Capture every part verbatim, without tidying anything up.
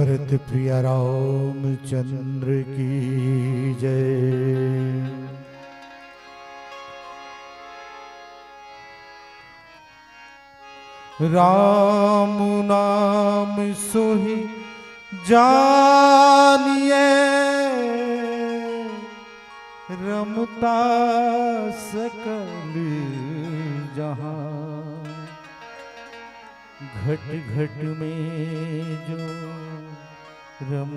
प्रिय रामचंद्र की जय। राम नाम सोहि जानिए, रमता सकल जहां। घट घट में जो रम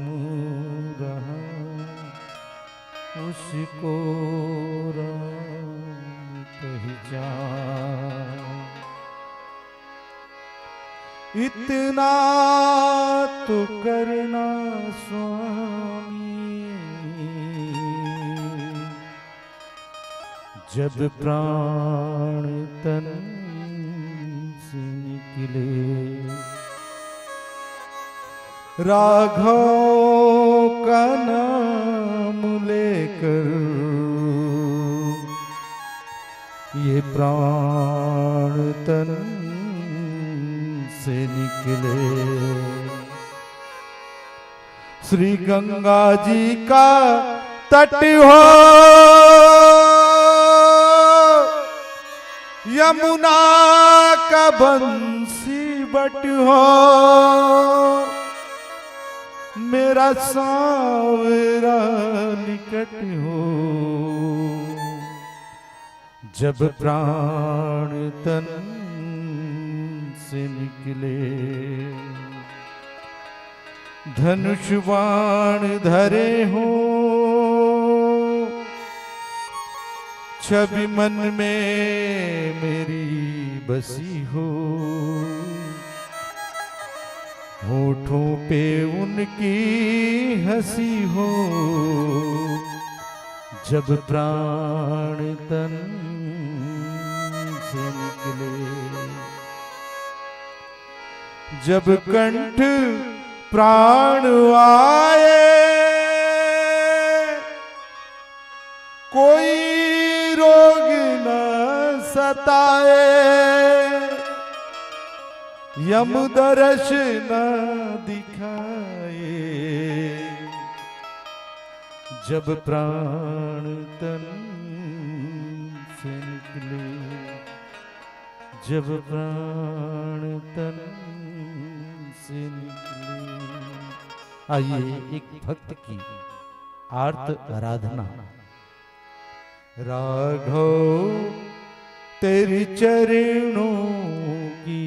रहा, उसको राम पहचान। इतना तो करना स्वामी, जब प्राण तन से निकले, राघव का नाम लेकर ये प्राण तन से निकले। श्री गंगा जी का तट हो, यमुना का बंसी बट हो, मेरा सांवरा निकट हो, जब प्राण तन से निकले। धनुष बाण धरे हो, छवि मन में मेरी बसी हो, होठों पे उनकी हंसी हो, जब प्राण तन से निकले। जब कंठ प्राण आए, कोई रोग न सताए, यम दर्श न दिखाए, जब प्राण तन से निकले, जब प्राण तन से निकले। आइए, एक भक्त की आर्त आराधना। राघव तेरी चरणों की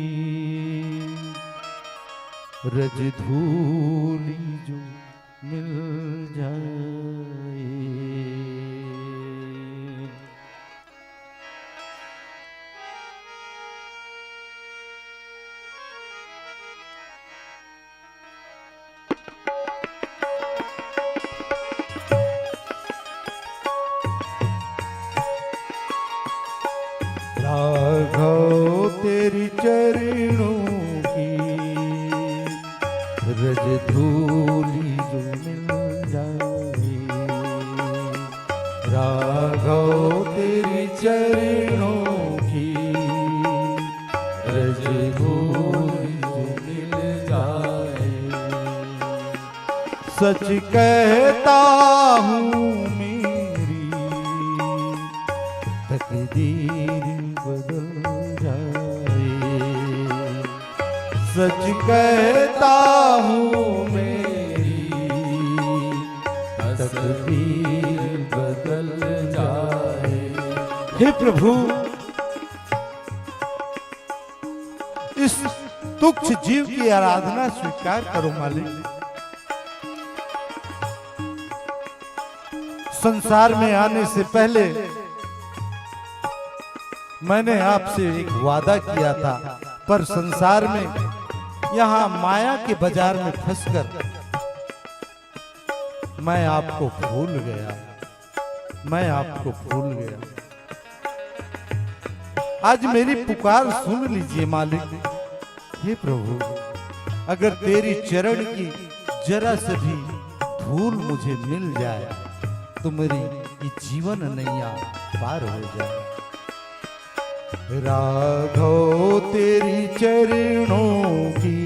रज धूली जो मिल जाए। राघव तेरी चरणों की रज धूली जो मिल जाए, राघव तेरी चरणों की रज धूली जो मिल जाए। सच कहता हूँ मेरी तकदीर बदल जाए। सच कहता हूँ मेरी तकदीर बदल जाए। हे प्रभु, इस तुच्छ जीव की आराधना स्वीकार करो मालिक। संसार में आने से पहले मैंने आपसे एक वादा किया था, पर संसार में, यहाँ माया के बाजार में फंसकर मैं आपको भूल गया, मैं आपको भूल गया। आज मेरी पुकार सुन लीजिए मालिक। हे प्रभु, अगर तेरी चरण की जरा से भी धूल मुझे मिल जाए तो मेरी ये जीवन नैया पार हो जाए। राघव तेरी चरणों की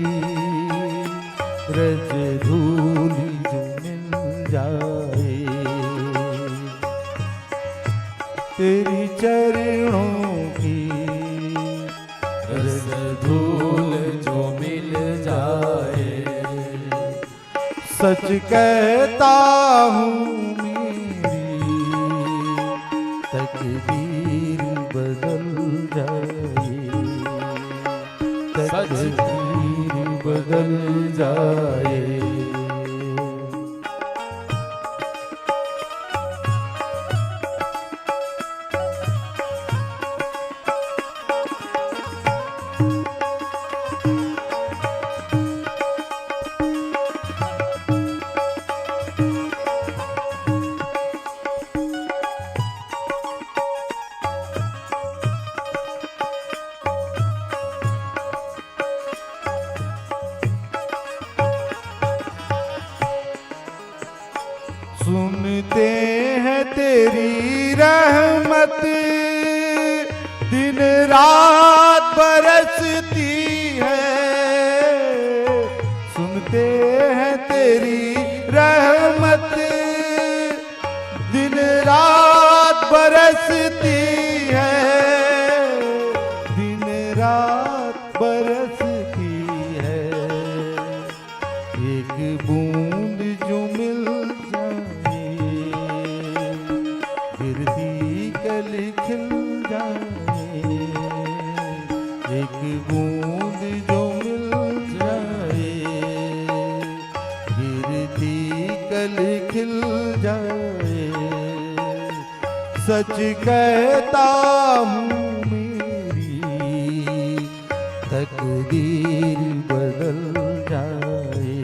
रज धूल जो मिल जाए, तेरी चरणों की रज धूल जो मिल जाए। सच कहता हूँ, मेरी तकदीर बदल जाए, सच तकदीर बदल जाए। सुनते हैं तेरी रहमत, दिन रात बरसती है। सुनते हैं तेरी रहमत, दिन रात बरसती है, दिन रात बरसती है। एक बूंद जो मिल जाए, गिरती कल खिल जाए। एक बूंद जो मिल जाए, गिरती कल खिल जाए। सच कहता हूँ, मेरी तकदीर बदल जाए।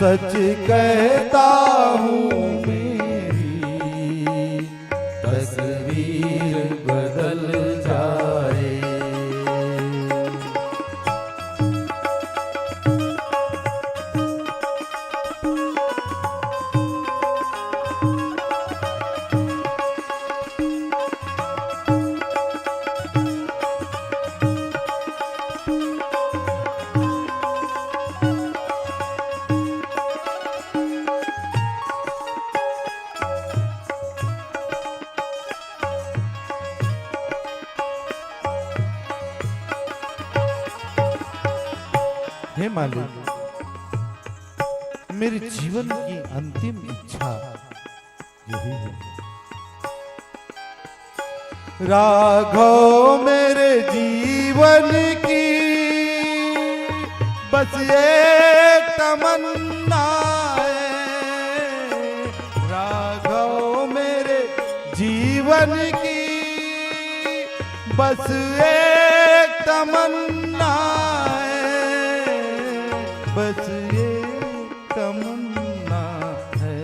सच कहता हूँ, मेरी तस्वीर बदल जाए। हे मालिक, मेरे जीवन की अंतिम इच्छा यही है। राघव मेरे जीवन की बस एक तमन्ना है। राघव मेरे जीवन की बस एक तमन्ना है, बस एक तमन्ना है।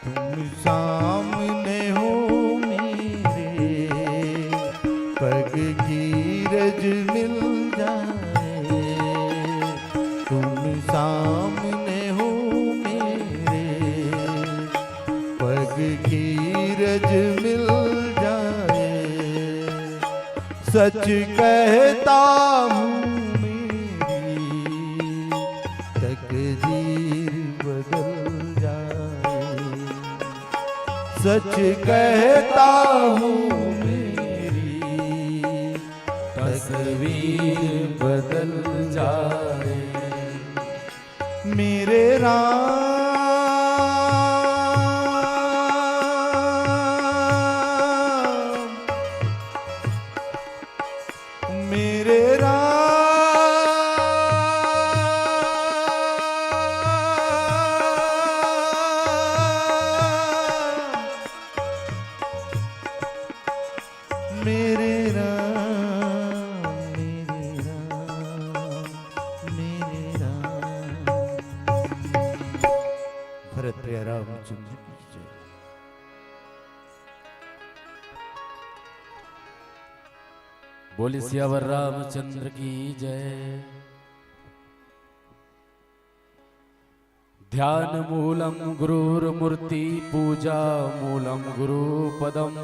तुम सामने हो मेरे, पग की रज मिल जाए। तुम सामने हो मेरे, पग की रज मिल जाए। सच कहता हूँ, मेरी तकदीर बदल जाए। सच कहता हूँ, मेरी तस्वीर बदल जाए। मेरे राम, मेरे राम, मेरे राम, मेरे राम, मेरे राम। भरत प्रिया रामचंद्र की जय। बोले सियावर रामचंद्र की जय। ध्यान मूलम गुरुर्मूर्ति, पूजा मूलम गुरु पदम,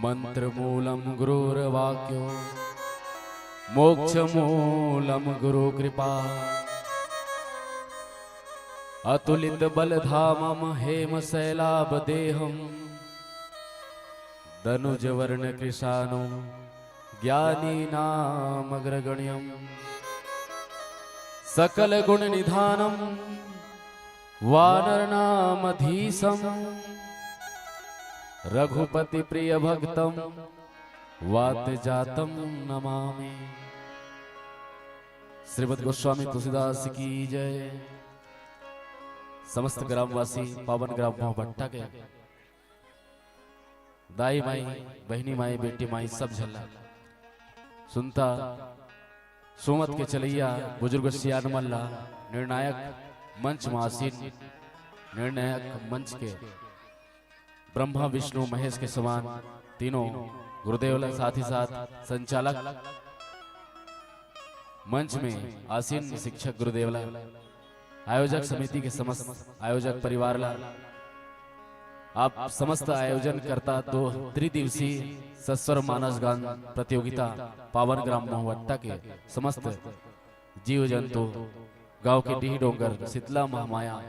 मंत्र मूलम गुरुर्वाक्यो, मोक्ष मूलम गुरु कृपा, अतुलित बल धामम हेम सैलाब देहम। दनुज वर्ण कृशानु ज्ञानी नाम अग्रगण्यम, सकल गुण निधानम वानर नाम अधीशम, रघुपति प्रिय भक्तम वात जातम नमामि। श्रीमद गोस्वामी तुलसीदास की जय। समस्त ग्रामवासी, पावन ग्राम मोहभट्टा के दाई माई, बहिनी माई, बेटी माई, सब झल्ला सुनता सुमत के चलैया बुजुर्ग सियान मन ला निर्णायक मंच में आसीन, निर्णायक मंच के ब्रह्मा, विष्णु, महेश के समान तीनों गुरुदेव ला, साथ ही साथ संचालक मंच में आसीन शिक्षक गुरुदेव ला, आयोजक समिति के समस्त आयोजक परिवार ला, आप समस्त आयोजन करता दो त्रिदिवसीय सस्वर मानस गान प्रतियोगिता पावन ग्राम मोहवट्टा के समस्त जीव जंतु, गांव के डीह डोंगर, शीतला महामाया,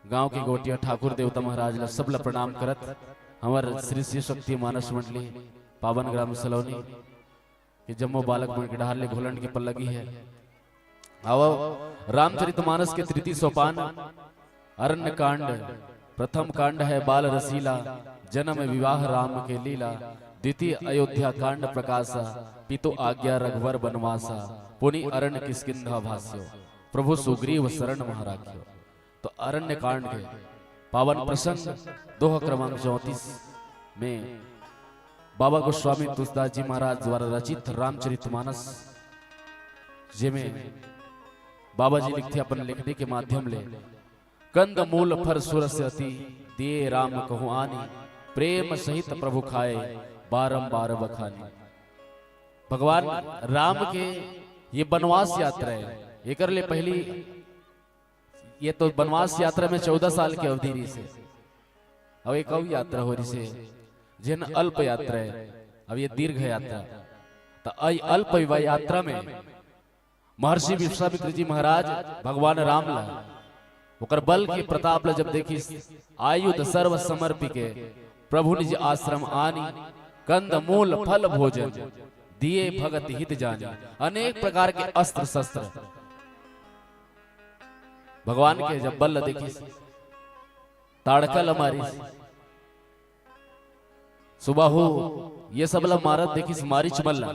गांव के गोटिया ठाकुर देवता महाराज ला, सब ला प्रणाम करत हमर श्री शिव शक्ति मानस मंडली पावन ग्राम सलोनी के जम्मो बालक मन के डहार ले घोलंड के पल्ला गिहे। आवव, रामचरितमानस के तृतीय सोपान अरण्य कांड, प्रथम कांड है बाल रसीला, जन्म विवाह राम के लीला, द्वितीय अयोध्या कांड प्रकाशा, पितु आज्ञा रघुवर बनवासा, पुनि अरण्य किष्किंधा भाष्यो, प्रभु सुग्रीव शरण महाराख्यो। तो अरण्य कांड के पावन प्रसंग दोहा क्रमांक चौंतीस में बाबा गोस्वामी तुलसीदास जी महाराज द्वारा रचित रामचरितमानस, जेमे बाबा जी लिखथे अपन लिखने के माध्यम ले, कंद मूल फल सुरस अति, दिए राम कहु आनी, प्रेम सहित प्रभु खाए, बारंबार बखानी। भगवान राम के ये बनवास यात्रा है, एकर ले पहली ये तो बनवास यात्रा में चौदह साल के अवधि रहिसे। अब एक अउ यात्रा हो रहिसे, जेन अल्प यात्रा है, अब ये दीर्घ यात्रा। तो आई अल्प यात्रा में महर्षि विश्वामित्र जी महाराज भगवान राम ला, ओकर बल के प्रताप ला जब देखिस, आयुध सर्व समर्पि के प्रभु निज आश्रम आनी, कंद मूल फल भोजन दिए भगत हित जानी। अनेक प्रकार के अस्त्र शस्त्र भगवान के जब बल ला देखिस, ताड़का ला मारिस, सुबाहु ये सब ला मारत देखिस मारीच मन ला,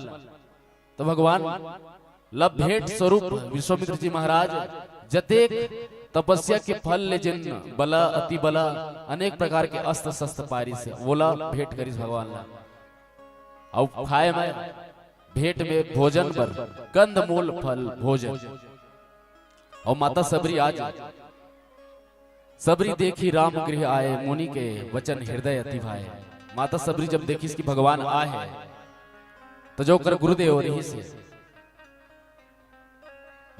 तो भगवान ला भेंट स्वरूप विश्वामित्र जी महाराज जतेक तपस्या के फल ले जेन बला, अति बला, अनेक प्रकार के अस्त्र शस्त्र पारिस, वोला भेंट करिस भगवान ला। अउ खाए में भेंट में भोजन बर कंद मूल फल भोजन। अउ माता सबरी आज, सबरी देखी राम गृह आए, मुनि के वचन हृदय अति भाए। माता सबरी जब देखिस कि भगवान आए हे, तो जो ओकर गुरुदेव रहिसे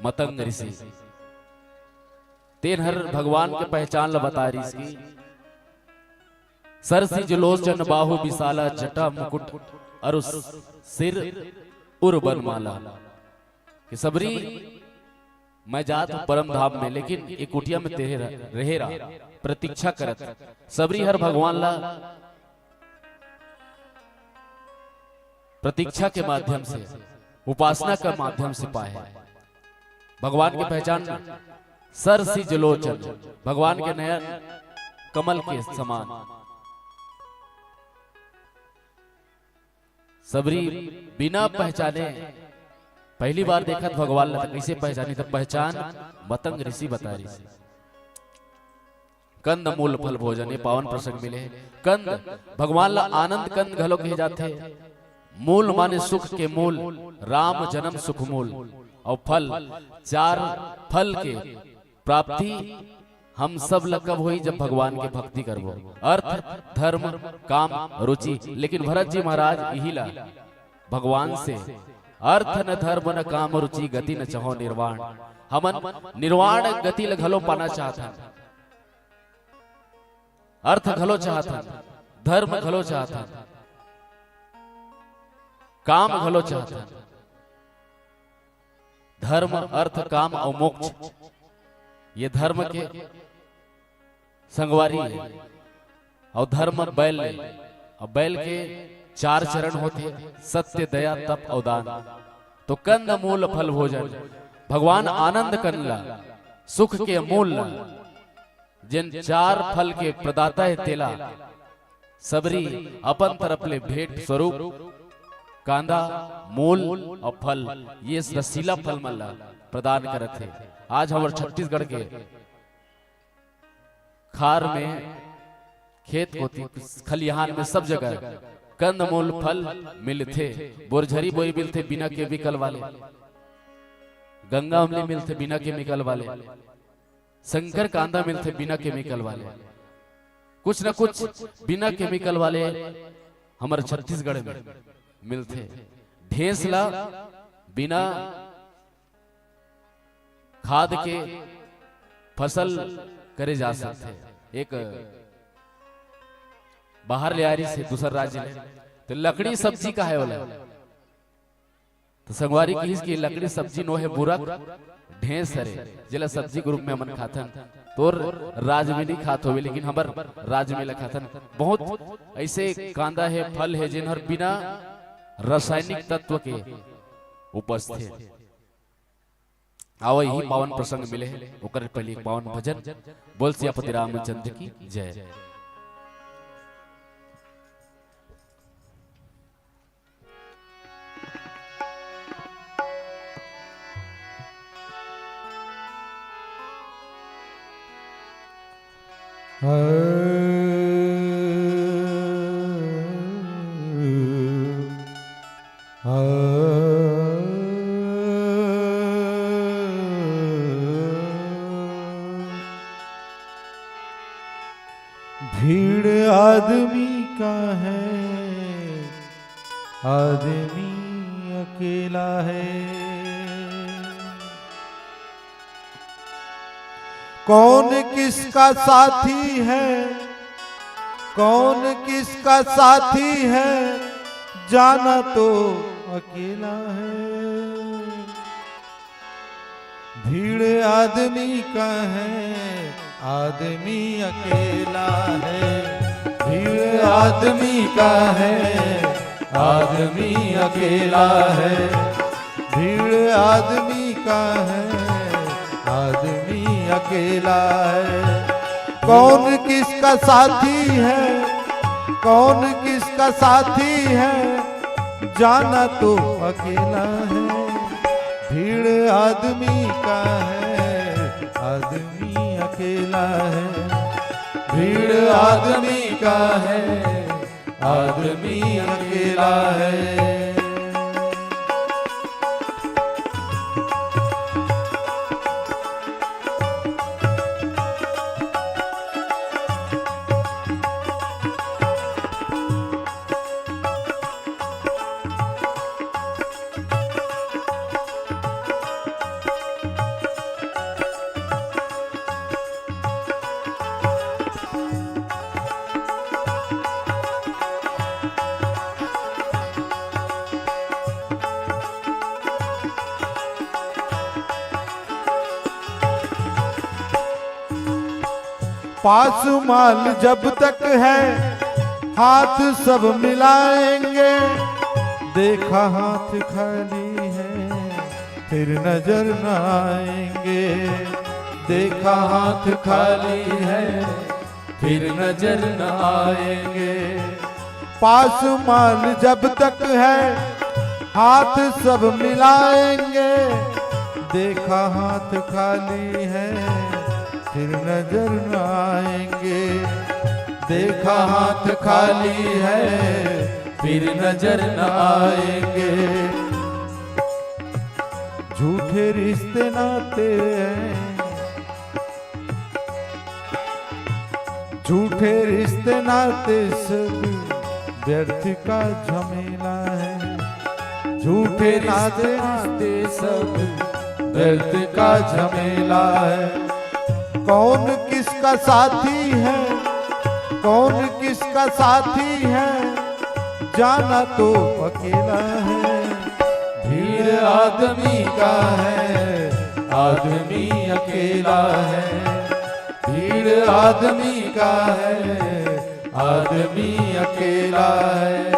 मतंग ऋषि, तेन हर भगवान के पहचान ला बता रहिस कि सरसिज लोचन बाहु विशाला, जटा मुकुट अरु सिर उर बनमाला। कि सबरी, मैं जात हूँ परम धाम में, लेकिन ये कुटिया में तेरे रह, रहे रहा, प्रतीक्षा करत। सबरी हर भगवान ला प्रतीक्षा के माध्यम से, उपासना के माध्यम से पाए। भगवान के पहचान सरसिज लोचन, भगवान के नयन कमल के समान। सबरी बिना पहचाने पहली बार देखत भगवान ला, त कइसे पहचानी? त पहचान मतंग ऋषि बता रहिसे। कंद मूल फल भोजन, ये पावन प्रसंग मिले हे। कंद, भगवान ला आनंद कंद घलो कहे जाथे। मूल माने सुख के मूल, राम जन्म सुख मूल। अउ फल, चार फल के प्राप्ति हम सब ला कब होई? जब भगवान के भक्ति करबो। अर्थ, धर्म, काम, रुचि। लेकिन भरत जी महाराज इही ला भगवान से, अर्थ न धर्म न काम रुचि, गति न चहो निर्वाण। हमन निर्वाण गति ल घलो पाना चाहत हन, अर्थ घलो चाहत हन, धर्म घलो चाहत हन। काम घलो चाहथन। धर्म, अर्थ, काम अउ मोक्ष, ये धर्म के संगवारी हे। अउ धर्म बैल ले, अउ बैल के चार चरण होथे, सत्य, दया, तप अउ दान। तो कंद मूल फल भोजन, भगवान आनंद कंद ला, सुख के मूल ला, जेन चार फल के प्रदाता हे तेला, सबरी अपन तरफ ले भेंट स्वरूप कांदा, मूल अउ फल, ये रसीला फल मन ला प्रदान करत हे। आज हमर छत्तीसगढ़ के खार में, खेत कोती, खलिहान में, सब जगह कंदमूल फल मिलथे। बोरझरी बोरी मिलथे बिना केमिकल वाले, गंगा अमली मिलथे बिना केमिकल वाले, शंकर कांदा मिलथे बिना केमिकल वाले, कुछ न कुछ बिना केमिकल वाले हमर छत्तीसगढ़ में मिलथे। ढेंस ला बिना खाद के फसल करे जा सकथे। एक बाहर ले आ रहिस हे दूसर राज्य ले, तो लकड़ी सब्जी का हे ओला। तो संगवारी कहिस कि लकड़ी सब्जी नो हे, बुरक ढेंस हरे, जेला सब्जी के रूप में हमन खाथन। तोर राज में नहीं खात होवे, लेकिन हमर राज में ला खाथन। बहुत ऐसे कांदा हे, फल हे, जेन हर बिना रासायनिक तत्व के उपजथे। आवा, यही पावन प्रसंग मिले हे, ओकर पहले एक पावन भजन। बोल सियापति रामचंद्र की जय। भीड़ आदमी का है, आदमी अकेला है। कौन किसका साथी है, कौन किसका साथी है, जाना तो अकेला है। भीड़ आदमी का है, आदमी अकेला है। भीड़ आदमी का है, आदमी अकेला है। भीड़ आदमी का है, आदमी अकेला है। कौन किसका साथी है, कौन किसका साथी है, जाना तो अकेला है। भीड़ आदमी का है, आदमी अकेला है। भीड़ आदमी का है, आदमी अकेला है। पास माल जब तक है, हाथ सब मिलाएंगे। देखा हाथ खाली है, फिर नजर न आएंगे। देखा हाथ खाली है, फिर नजर न आएंगे। पास माल जब तक है, हाथ सब मिलाएंगे। देखा हाथ खाली है, फिर नजर न आएंगे। देखा हाथ खाली है, फिर नजर न आएंगे। झूठे रिश्ते नाते हैं, झूठे रिश्ते नाते सब व्यर्थ का झमेला है। झूठे नाते नाते सब व्यर्थ का झमेला है। कौन किसका साथी है, कौन किसका साथी है, जाना तो अकेला है। भीड़ आदमी का है, आदमी अकेला है। भीड़ आदमी का है, आदमी अकेला है।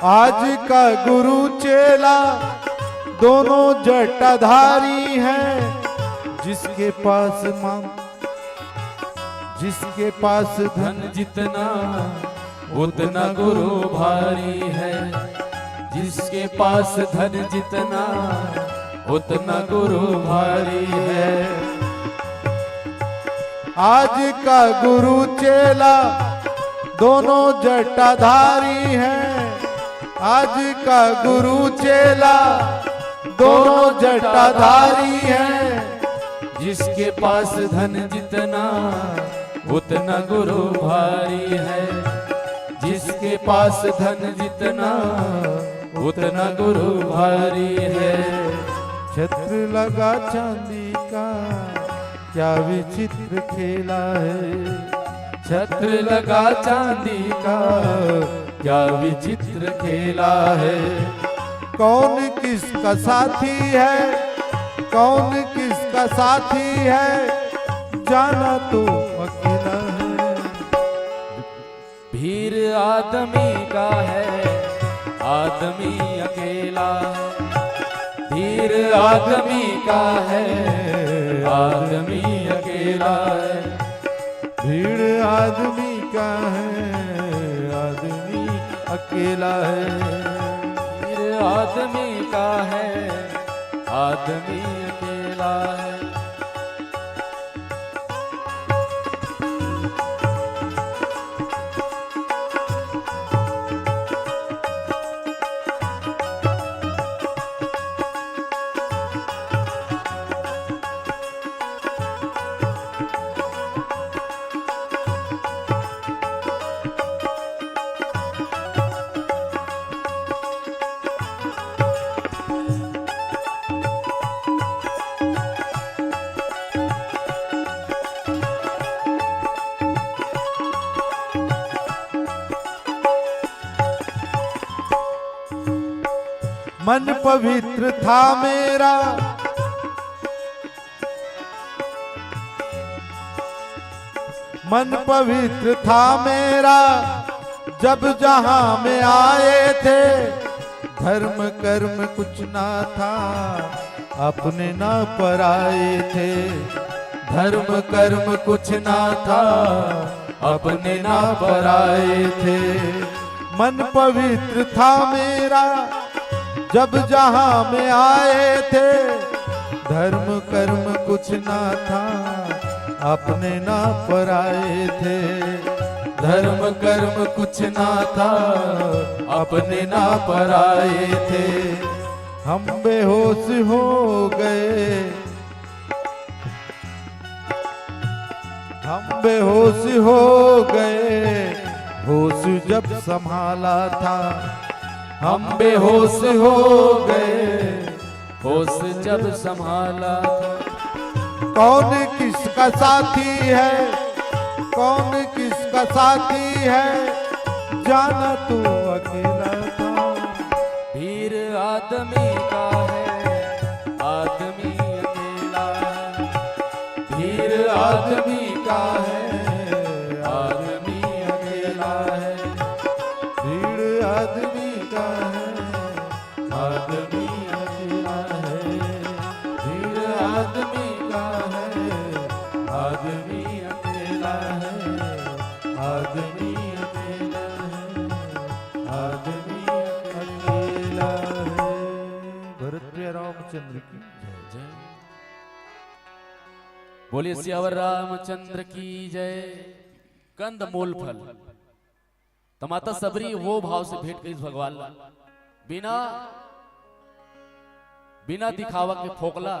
आज का गुरु चेला दोनों जटाधारी हैं। जिसके पास मांग, जिसके पास धन जितना, उतना गुरु भारी है। जिसके पास धन जितना, उतना गुरु भारी है। आज का गुरु चेला दोनों जटाधारी हैं। आज का गुरु चेला दोनों जटाधारी हैं। जिसके पास धन जितना, उतना गुरु भारी है। जिसके पास धन जितना, उतना गुरु भारी है। छत्र लगा चांदी का, क्या विचित्र खेला है। छत्र लगा चांदी का, क्या विचित्र खेला है। कौन किसका साथी है, कौन किसका साथी है, जाना तो अकेला है। भीड़ आदमी का है, आदमी अकेला है। भीड़ आदमी का है, आदमी अकेला है। भीड़ आदमी का है, आदमी अकेला है। भीड़ आदमी का है, आदमी अकेला है। मन पवित्र था मेरा, मन पवित्र था मेरा, जब जहां में आए थे। धर्म कर्म कुछ ना था, अपने ना पराए थे। धर्म कर्म कुछ ना था, अपने ना पराए थे। मन पवित्र था मेरा, जब जहां में आए थे। धर्म कर्म कुछ ना था, अपने ना पराए थे। धर्म कर्म कुछ ना था, अपने ना पराए थे। हम बेहोश हो गए, हम बेहोश हो गए, होश जब संभाला था। हम बेहोश हो गए, होश जब संभाला था। कौन किसका साथी है, कौन किसका साथी है, जाना तू अकेला था। भीड़ आदमी का है, आदमी अकेला है। भीड़ आदमी का है, आदमी अकेला है। भीड़ आदमी का है, आदमी अकेला है। भीड़ आदमी का है, आदमी अकेला है। आदमी अकेला है, आदमी अकेला है। भरत प्रिया रामचंद्र की जय। जय। बोलिए सियावर रामचंद्र की जय। कंद मूल फल। त माता सबरी वो भाव से भेंट करिस भगवान ला, बिना, बिना दिखावा के फोकला,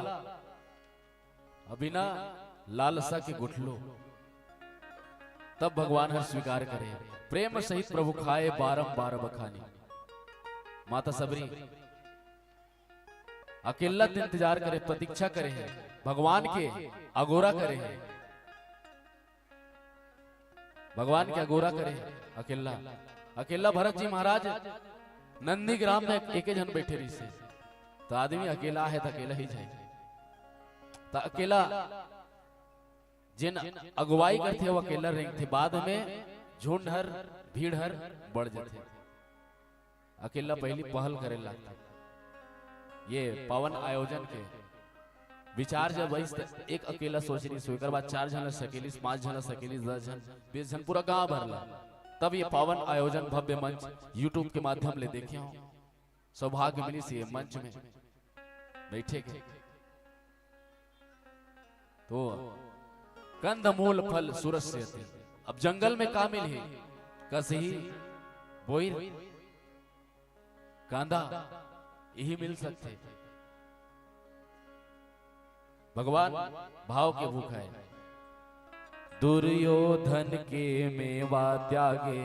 अउ बिना लालसा के गुठलो। तब भगवान हर स्वीकार करे, प्रेम सहित प्रभु खाए बारंबार बखानी। माता सबरी अकेला त इंतजार करे, प्रतीक्षा करे हे, भगवान के अगोरा करे हे, भगवान के अगोरा करे हे। अकेला, अकेला भरत जी महाराज नंदीग्राम में एके झन बैठे रहिसे। त आदमी अकेला हे त अकेला ही जाए। त अकेला जेन अगुवाई करथे वो अकेला रेंगथे, बाद में झुंड हर, भीड़ हर बढ़ जथे। अकेला पहली पहल करे लागथे। ये पावन आयोजन के विचार जब आइस त एक अकेला सोच रहिस, ओकर बाद चार झन ला सकेलिस, पांच झन ला सकेलिस, दस झन, बीस झन, पूरा गांव भर ला। तब ये पावन आयोजन, भव्य मंच YouTube के माध्यम ले देखे हों। सौभाग्य मिलिस ये मंच में बैठे के। तो कंदमूल फल सुरस से अति। अब जंगल में का मिलही? कसही, बोइर, कांदा, यही मिल सकथे। भगवान भाव के भूखा हे। दुर्योधन के मेवा त्यागे,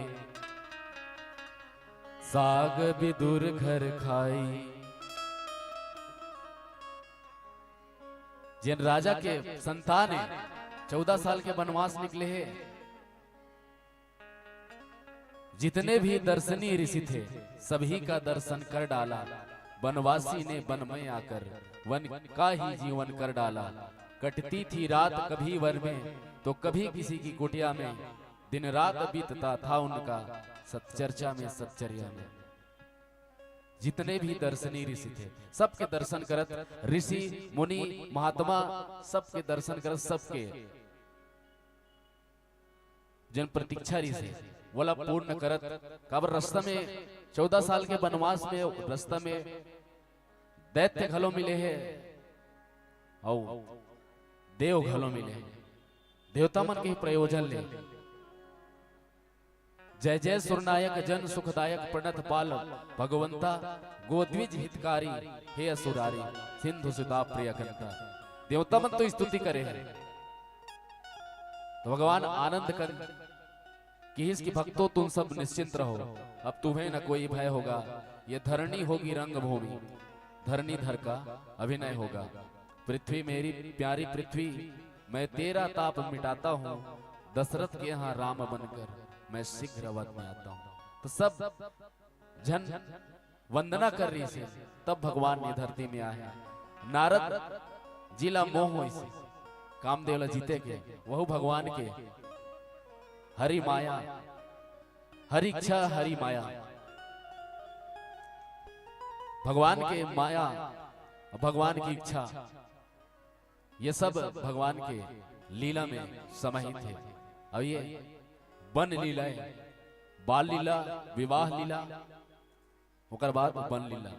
साग विदुर घर खाई। जेन राजा के संतान हे, चौदह साल के वनवास निकले हे, जितने भी दर्शनी ऋषि थे, सभी का दर्शन कर डाला। वनवासी ने वन में आकर वन का ही जीवन कर डाला। कटती थी रात कभी वन में तो कभी किसी की कुटिया में, दिन रात बीतता था उनका सतचर्चा में, सतचर्या में। जितने भी दर्शनी ऋषि थे, सबके दर्शन करत, ऋषि मुनि महात्मा, सबके दर्शन करत, सबके जेन प्रतीक्षा रहिसे, वोला पूर्ण करत। काबर रस्ता में, चौदह साल के वनवास में रस्ता में दैत्य घलो मिले हे, अउ देव घलो मिले हे। देवता मन के प्रयोजन ले। जय जय सुरनायक जन सुखदायक प्रणत पाल भगवंता, गोद्विज हितकारी हे असुरारी, सिंधु सुता प्रिय कंता। देवता मन तो स्तुति करे हे। तो भगवान आनंद कंद किहिस कि भक्तों, तुम सब निश्चिंत रहो, अब तुम्हें न कोई भय होगा। ये धरणी होगी रंगभूमि, धरणीधर का अभिनय होगा। पृथ्वी मेरी प्यारी पृथ्वी, मैं तेरा ताप मिटाता हूँ। दशरथ के यहाँ राम बनकर मैं शीघ्र अवध में आता हूँ। तो सब झन वंदना कर रहिसे, तब भगवान ये धरती में आए। नारद जी ला मोह होइसे, कामदेव ला जीते के, वहू भगवान के हरि माया, हरि इच्छा, हरि माया, भगवान के माया, भगवान की इच्छा, ये सब भगवान के लीला में समाहित हे। अउ ये वन लीला हे, बाल लीला, विवाह लीला, ओकर बाद वन लीला।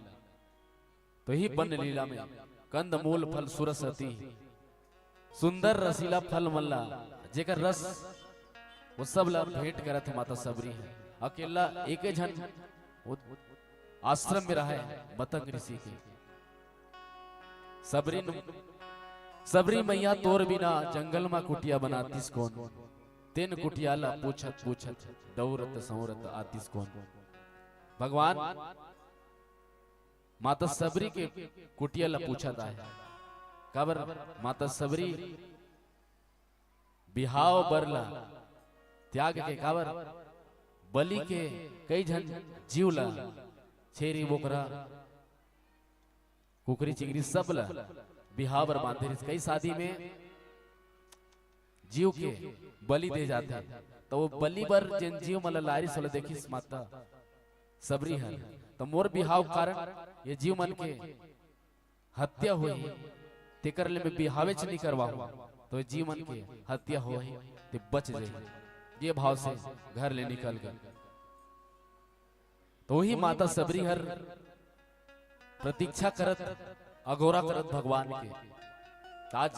तो ही वन लीला में कंदमूल फल सुरस अति, सुंदर रसीला फल मन ला, जेकर रस वो सब ला भेंट करत हे माता सबरी हे। अकेला एके झन वो आश्रम में रहय, मतंग ऋषि के। सबरी न-, सबरी मैया तोर बिना जंगल मा कुटिया बनातिस कोन? तेन कुटिया ला पूछत पूछत दौरत सौरत आतिस कोन? भगवान माता सबरी के कुटिया ला पूछत आहे। काबर माता सबरी बिहाव बर ला त्याग के, काबर बलि के कई झन जीव ला, छेरी बोकरा, कुकरी चिंगरी सब ला बिहाव बर बांधे रहिस। कई शादी में जीव के बलि दे जाथे, त वो बलि बर जेन जीव मन ला लारिस, ओला देखिस माता सबरी हर, त मोर बिहाव कारण ये जीव मन के हत्या होही, तेकर ले मैं बिहावेच नइ करवाहूं, त ये जीव मन के हत्या होही, ते बच जाही। ये भाव से घर ले निकल गे। त वही माता सबरी हर प्रतीक्षा करत, अगोरा करत भगवान के। आज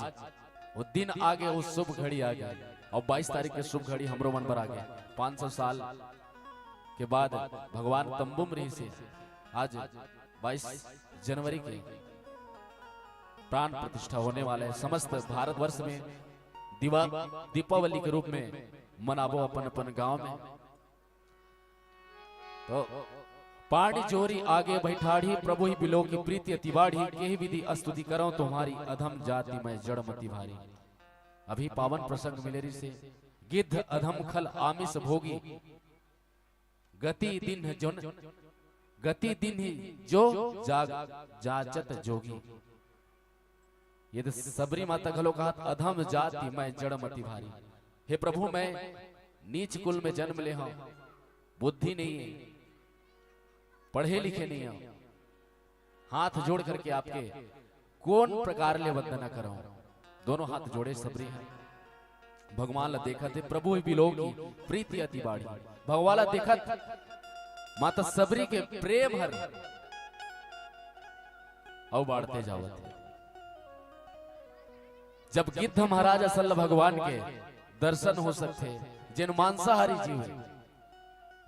वो दिन आगे, वो शुभ घड़ी आगे। अउ बाईस तारीख के शुभ घड़ी हमरो मन बर आगे। पाँच सौ साल के बाद भगवान तंबू में रहिसे, आज बाईस जनवरी के प्राण प्रतिष्ठा होने वाला है। समस्त भारतवर्ष में दिवा दीपावली के रूप में मनाबो अपन अपन गांव में। तो पानी जोरी आगे बैठाड़ी, प्रभु ही बिलो की प्रीति अति बाढ़ी, केहि विधि अस्तुति करौं तुम्हारी, अधम जाति मैं जड़ मति भारी। अभी पावन प्रसंग मिले रहिसे, गिद्ध अधम खल आमिष भोगी, गति दिन है जोन, गति दिन ही जो जाग जाचत जोगी। ये तो सबरी माता घलो कहत, अधम जाति मैं जड़ मति भारी। हे प्रभु, मैं नीच कुल में जन्म ले हूं, बुद्धि नहीं है, पढ़े लिखे नहीं हूं, हाथ जोड़ करके आपके कौन प्रकार ले वंदना करहूं? दोनों हाथ जोड़े सबरी ह भगवान ला देखत हे, प्रभु ही बिलो की प्रीति अति बाढ़ी। भगवान ला देखत माता सबरी के प्रेम हर अउ बाढ़ते जावत हे। जब गिद्ध महाराज असल भगवान के दर्शन हो सकथे, जेन मांसाहारी जीव हे,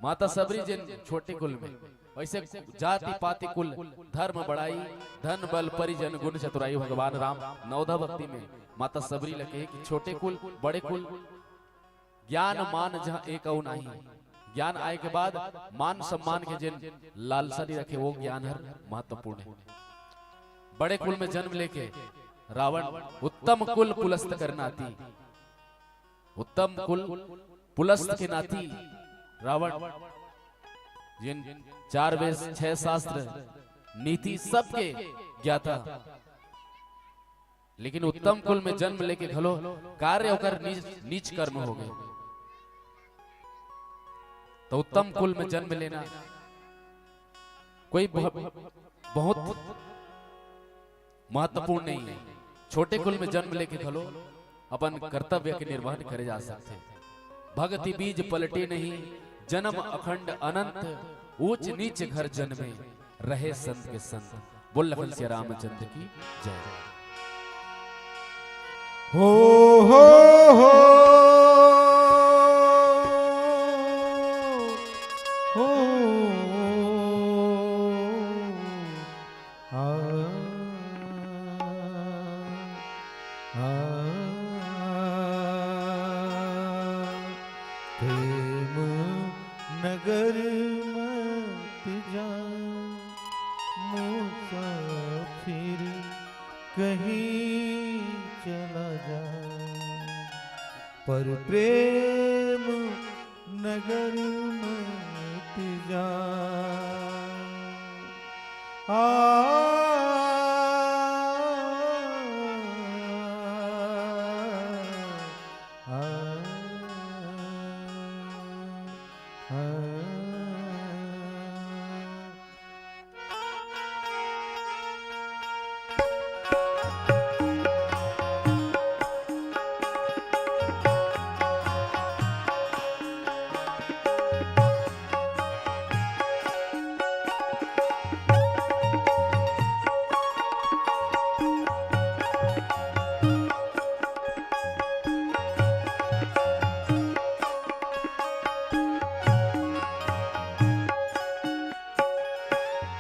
माता सबरी जेन छोटे कुल में, वैसे जाति पाति कुल धर्म बड़ाई, धन बल परिजन गुण चतुराई, भगवान राम नवधा भक्ति में माता सबरी ल कहे कि छोटे कुल, बड़े कुल, ज्ञान मान जहाँ एक अउ नाही। ज्ञान आए के बाद मान सम्मान के जेन लालसा नहीं रखे, वो ज्ञान हर महत्वपूर्ण है। बड़े कुल में जन्म लेके रावण उत्तम कुल पुलस्त कर नाती, उत्तम कुल पुलस्त के नाती रावण जिन चार वेद, छह शास्त्र, नीति सबके ज्ञाता, लेकिन उत्तम कुल में जन्म लेके घलो कार्य ओकर नीच, नीच कर्म हो गए। तो उत्तम कुल में जन्म लेना कोई बहु-, बहुत महत्वपूर्ण नहीं है। छोटे कुल में जन्म लेके घलो अपन कर्तव्य के निर्वहन करे जा सकथे। भक्ति बीज पलटे नहीं, जन्म अखंड अनंत, ऊंच नीच घर जन्मे, रहे संत के संत। बोल लखन सिया रामचंद्र की जय। हो, हो, हो, हो। आ, आ, प्रेम नगर मत जा, मुसाफिर कहीं चला जा, पर प्रेम नगर मत जा। आ, आ, आ, आ।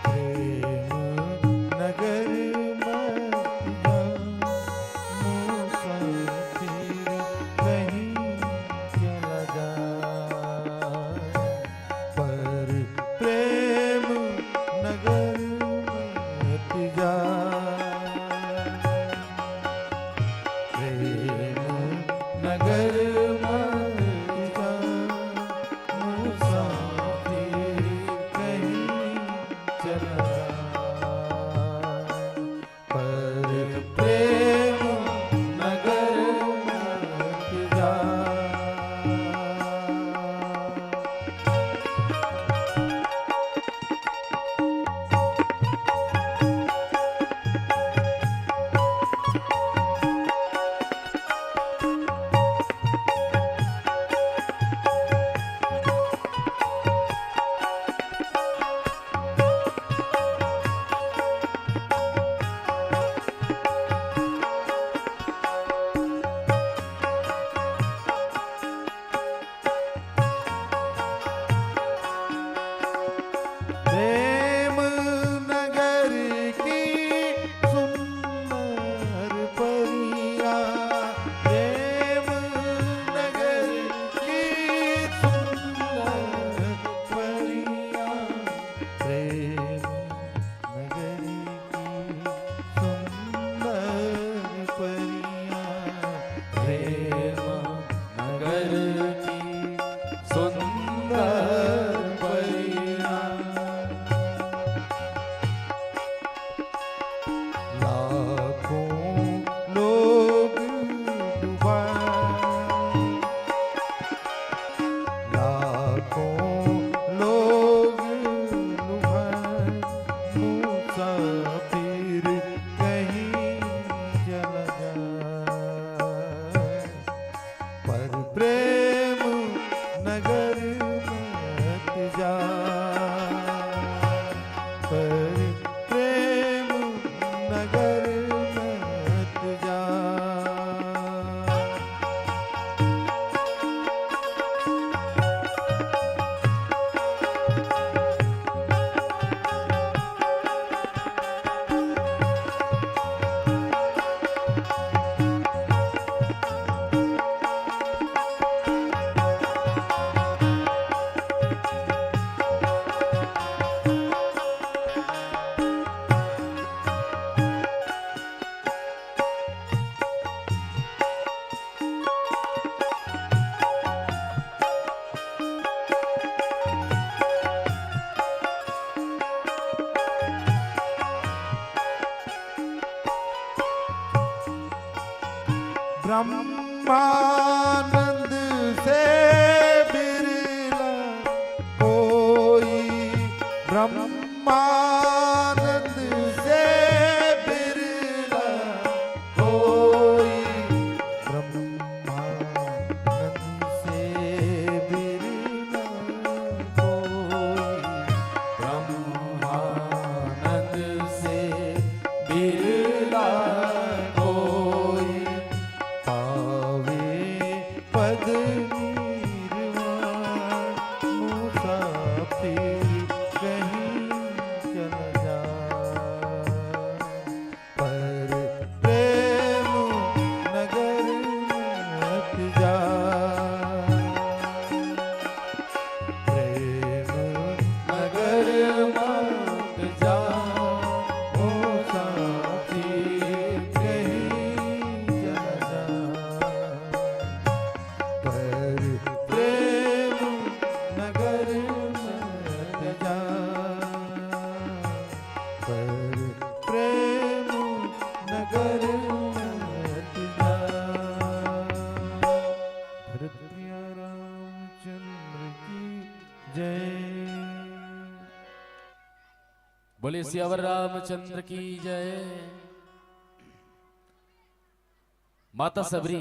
प्रेम नगर मत जा, मुसाफिर कहीं चला जा, पर प्रेम नगर मत जा। प्रेम नगर मत जा, मुसाफिर कहीं चला जा। ब्रह्मानंद से बिरला कोई, ब्रह्मानंद से बिरला कोई, ब्रह्मानंद से बिरला कोई, ब्रह्मानंद से बिरला कोई पावे पद निर्वाण। मुसाफिर कहीं चल जा, पर प्रेम नगर मत जा। प्रेम नगर मत जा, मुसाफिर कहीं चल जा। पर प्रेम नगर मत जा, पर प्रेम नगर मत जा। भरत प्रिया रामचंद्र की जय। बोले सियावर रामचंद्र की जय। माता सबरी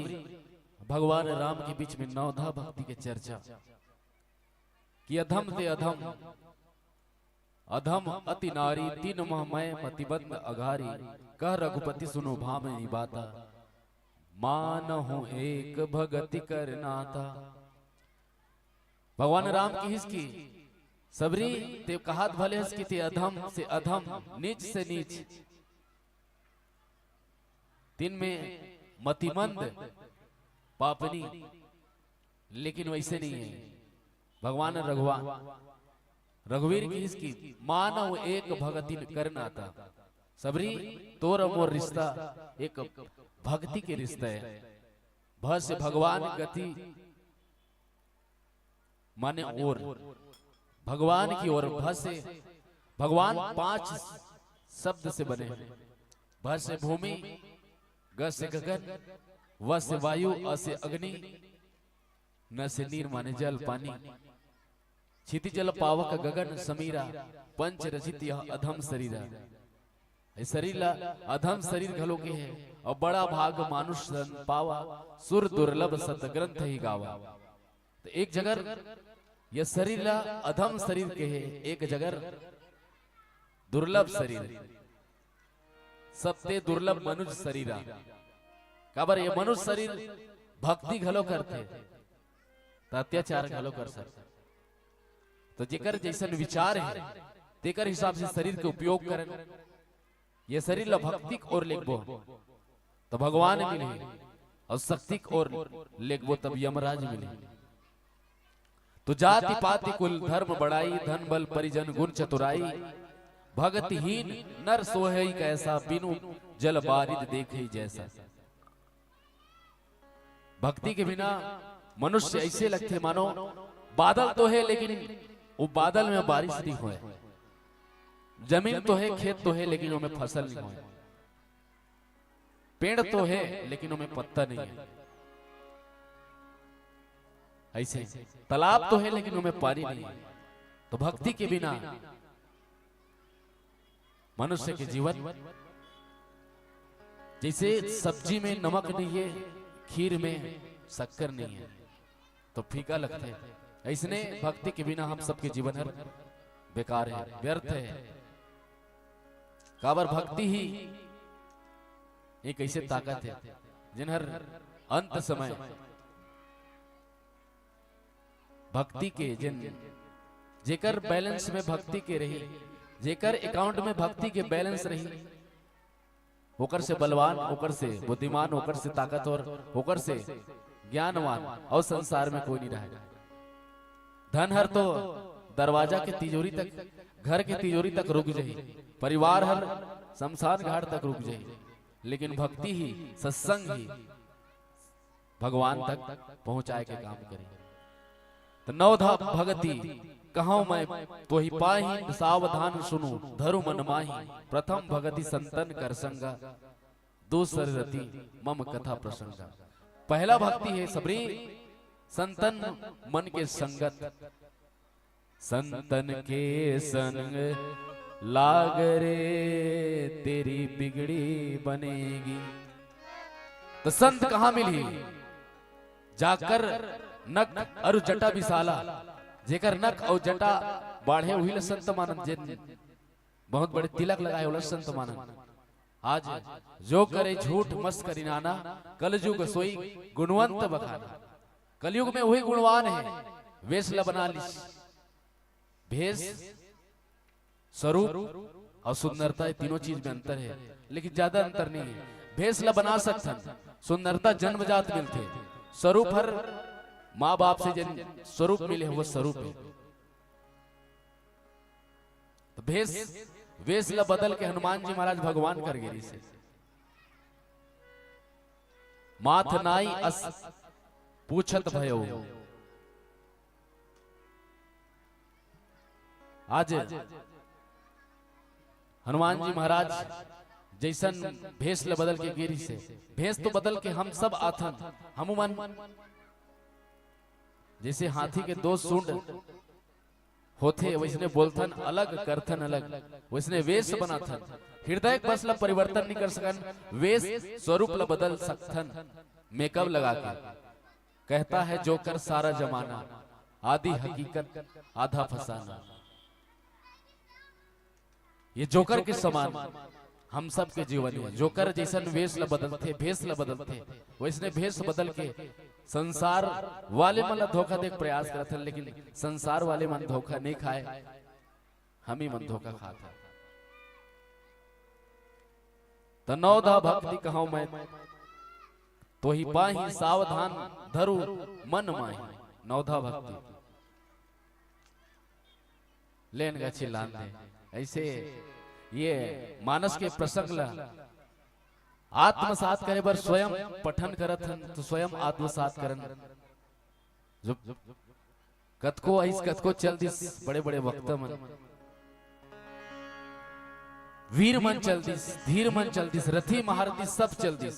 भगवान राम के बीच में नवधा भक्ति के चर्चा कि अधम ते अधम, अधम अति नारी, तीन मह मय मतिबंद अघारी, कह रघुपति सुनो भामिनी बाता, मानहु एक भगति कर नाता। भगवान राम किहिस कि सबरी, ते कहात भले हस कि ते अधम से अधम, नीच से नीच, तीन में मतिमंद, पापनी, लेकिन वैसे नहीं है। भगवान रघुवा-, रघुवीर किहिस कि मानहु एक भगति कर नाता। सबरी, तोर मोर रिश्ता एक भक्ति के रिश्ता है। भ से भगवान, गति माने ओर, भगवान की ओर। भ से भगवान पांच शब्द से बने हैं। भ से भूमि, ग से गगन, व से वायु, अ से अग्नि, न से नीर माने जल पानी। क्षिति जल पावक गगन समीरा, पंच रचित यह अधम शरीरा। ये शरीर ला अधम शरीर घलो के है, और बड़ा भाग मानुष तन पावा, सुर दुर्लभ सत ग्रंथ ही गावा। तो एक जगर ये शरीर ला अधम शरीर के है, एक जगर दुर्लभ शरीर, सबते दुर्लभ मनुष्य शरीर आ। काबर ये मनुष्य शरीर भक्ति घलो करथे, त अत्याचार घलो कर सकथे। तो जेकर जैसन विचार है, तेकर हिसाब से शरीर के उपयोग करन। ये शरीर ला भक्ति के ओर लेगबो, त भगवान मिलही, और शक्ति के ओर लेगबो, तब यमराज मिलही। तो जाति पाति कुल धर्म बड़ाई, धन बल परिजन गुण चतुराई, भगतिहीन नर सोहई कैसा, बिनु जल बारिद देखई जैसा। भक्ति के बिना मनुष्य ऐसे लगथे मानो बादल तो है, लेकिन वो बादल में बारिश नहीं होय। जमीन तो है, खेत तो है, लेकिन ओमे फसल नहीं होय। पेड़ तो है, लेकिन ओमे पत्ता नहीं है। ऐसे तालाब तो है, लेकिन ओमे पानी नहीं है। तो भक्ति के बिना मनुष्य के जीवन जैसे सब्जी में नमक नहीं है, खीर में शक्कर नहीं है, तो फीका लगथे। ऐसने भक्ति के बिना हम सबके जीवन हर बेकार है, व्यर्थ है। काबर भक्ति ही एक ऐसे ताकत है, जिन हर अंत समय भक्ति के जिन, जेकर बैलेंस में भक्ति के रही, जेकर अकाउंट में भक्ति के बैलेंस रही, ओकर से बलवान, ओकर से बुद्धिमान, ओकर से ताकतवर, ओकर से ज्ञानवान और संसार में कोई नहीं रहेगा। धन हर तो दरवाजा के तिजोरी तक, घर के तिजोरी तक रुक जाही, परिवार हर शमशान घाट तक रुक जाही, लेकिन भक्ति ही, सत्संग ही भगवान तक पहुंचाए के काम करी। तो नवधा भगति कहूं मैं तोहि पाही, सावधान सुनु धरु मन माही। प्रथम भगति संतन कर संगा, दूसर रति मम कथा प्रसंगा। पहला भक्ति हे सबरी, संतन मन के संगत। संतन के संग लाग रे, तेरी बिगड़ी बनेगी। त संत कहाँ मिलही? जाकर नक अरु जटा बिसाला, जेकर नक अउ जटा बाढ़े, उही ल संत मानन। जेन बहुत बड़े तिलक लगाए, ओला संत मानन। आज जो करे झूठ मस करी नाना, कलजुग सोई गुणवंत बखाना। कलयुग में उही गुणवान हे, वेश ल बना लिस। भेष, स्वरूप अउ सुंदरता, ये तीनों चीज में अंतर हे, लेकिन ज्यादा अंतर नहीं हे। भेष ल बना सकथन, सुंदरता जन्मजात मिलथे, स्वरूप हर माँ बाप से जेन स्वरूप मिले हे, वो स्वरूप हे। त भेष, वेश ल बदल के हनुमान जी महाराज भगवान कर गे रिहिस हे। माथ नाई अस पूछत भयो। आज हनुमान जी महाराज जइसन भेष ल बदल के गे रिहिस हे, भेष तो बदल के हम सब आथन, हमू मन जइसे हाथी के दो सूंड होथे, वइसने बोलथन अलग, करथन अलग, वइसने वेश बनाथन। हृदय बस ल परिवर्तन नइ कर सकन, वेश स्वरूप ल बदल सकथन, मेकअप लगा के। कहता है जोकर सारा जमाना, आधी हकीकत आधा फसाना। ये जोकर के समान हम सब के जीवन हे। जोकर जइसन वेश ल बदलथे, भेष ल बदलथे, वइसने भेष बदल के संसार वाले मन ल धोखा दे के प्रयास करथन, लेकिन संसार वाले मन धोखा नइ खाय, हम ही मन धोखा खात हन। त नवधा भक्ति कहंव मैं, तोहि पाही सावधान धरु मन माही। नवधा भक्ति। लेन गा चिल्लान दे। अइसे ये मानस के प्रसंग ल आत्मसात करे बर स्वयं पठन करत हन, त स्वयं आत्मसात करन। जो कतको अइस, कतको चल दिस, बड़े-बड़े वक्ता मन, वीर मन चल दिस, धीर मन चल दिस, रथी महारथी सब चल दिस।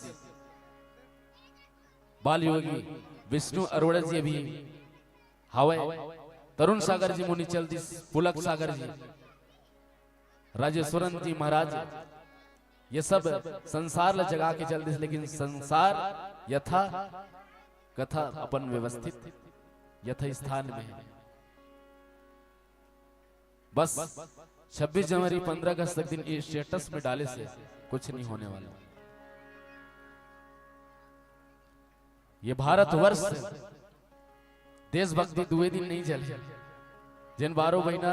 बाल योगी विष्णु अरोड़ा जी अभी हवय, तरुण सागर जी मुनि चल दिस, पुलक सागर जी, राजेश्वरन जी महाराज, ये सब संसार ल जगा के चल दिस, लेकिन संसार यथा कथा अपन व्यवस्थित यथा स्थान में हे। बस छब्बीस जनवरी, पंद्रह अगस्त तक दिन ये स्टेटस में डाले से कुछ नहीं होने वाला। ये भारतवर्ष देशभक्ति दुए दिन नहीं चले, जेन बारह महीना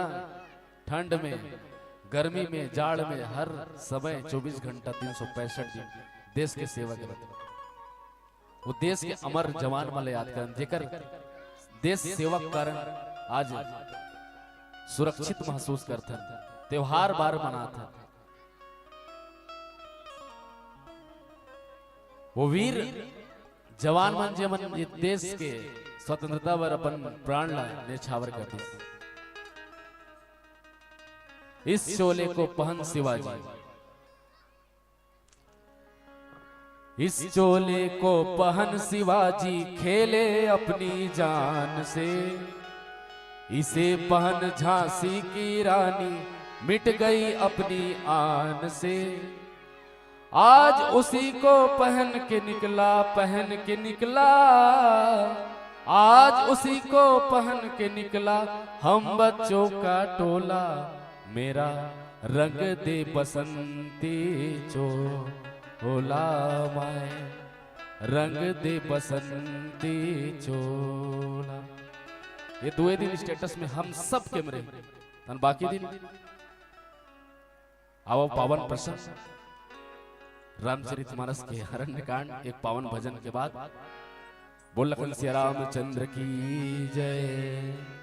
ठंड में, गर्मी में, जाड़ में, हर समय चौबीस घंटा तीन सौ पैंसठ दिन देश के सेवा करत हे। वो देश के अमर जवान मन ल याद करन, जेकर देश सेवा के कारण आज सुरक्षित महसूस करथन, त्योहार बार मनाथन। वो वीर जवान मन, जेमन ये देश के स्वतंत्रता बर अपन प्राण ला न्यौछावर कर दिस। इस चोले को पहन शिवाजी, इस चोले को पहन शिवाजी, खेले अपनी जान से। इसे पहन झांसी की रानी, मिट गई अपनी आन से। आज उसी को पहन के निकला, पहन के निकला, आज उसी को पहन के निकला हम बच्चों का टोला। मेरा रंग दे बसंती चोला, मैं रंग दे बसंती चोला। ये दुए दिन स्टेटस में हम सब के मरे, तन बाकी दिन आवव पावन प्रसंग रामचरितमानस के अरण्यकांड, एक पावन भजन के बाद। बोल लखन सिया रामचंद्र की जय।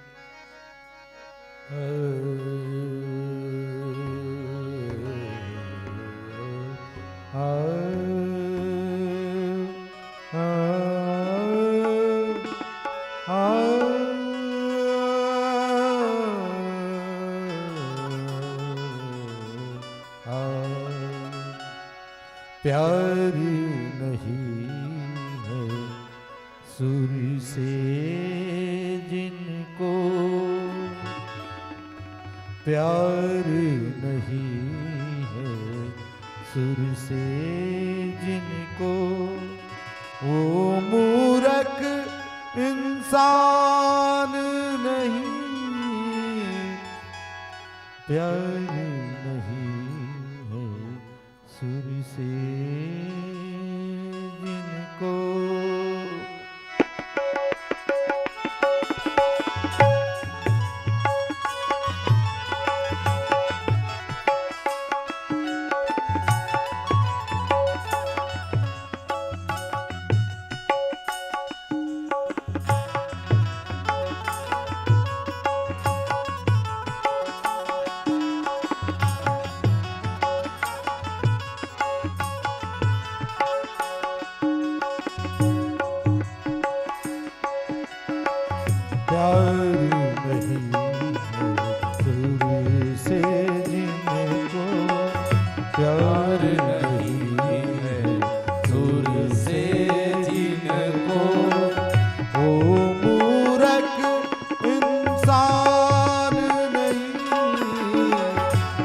प्यार नहीं है सुर से जिनको प्यार नहीं है, सुर से जिनको, वो मूरख इंसान नहीं, प्यार नहीं है, सुर से जिनको। प्यार नहीं है सुर से जिनको, प्यार नहीं है सुर से जिनको, वो मूरख इंसान नहीं,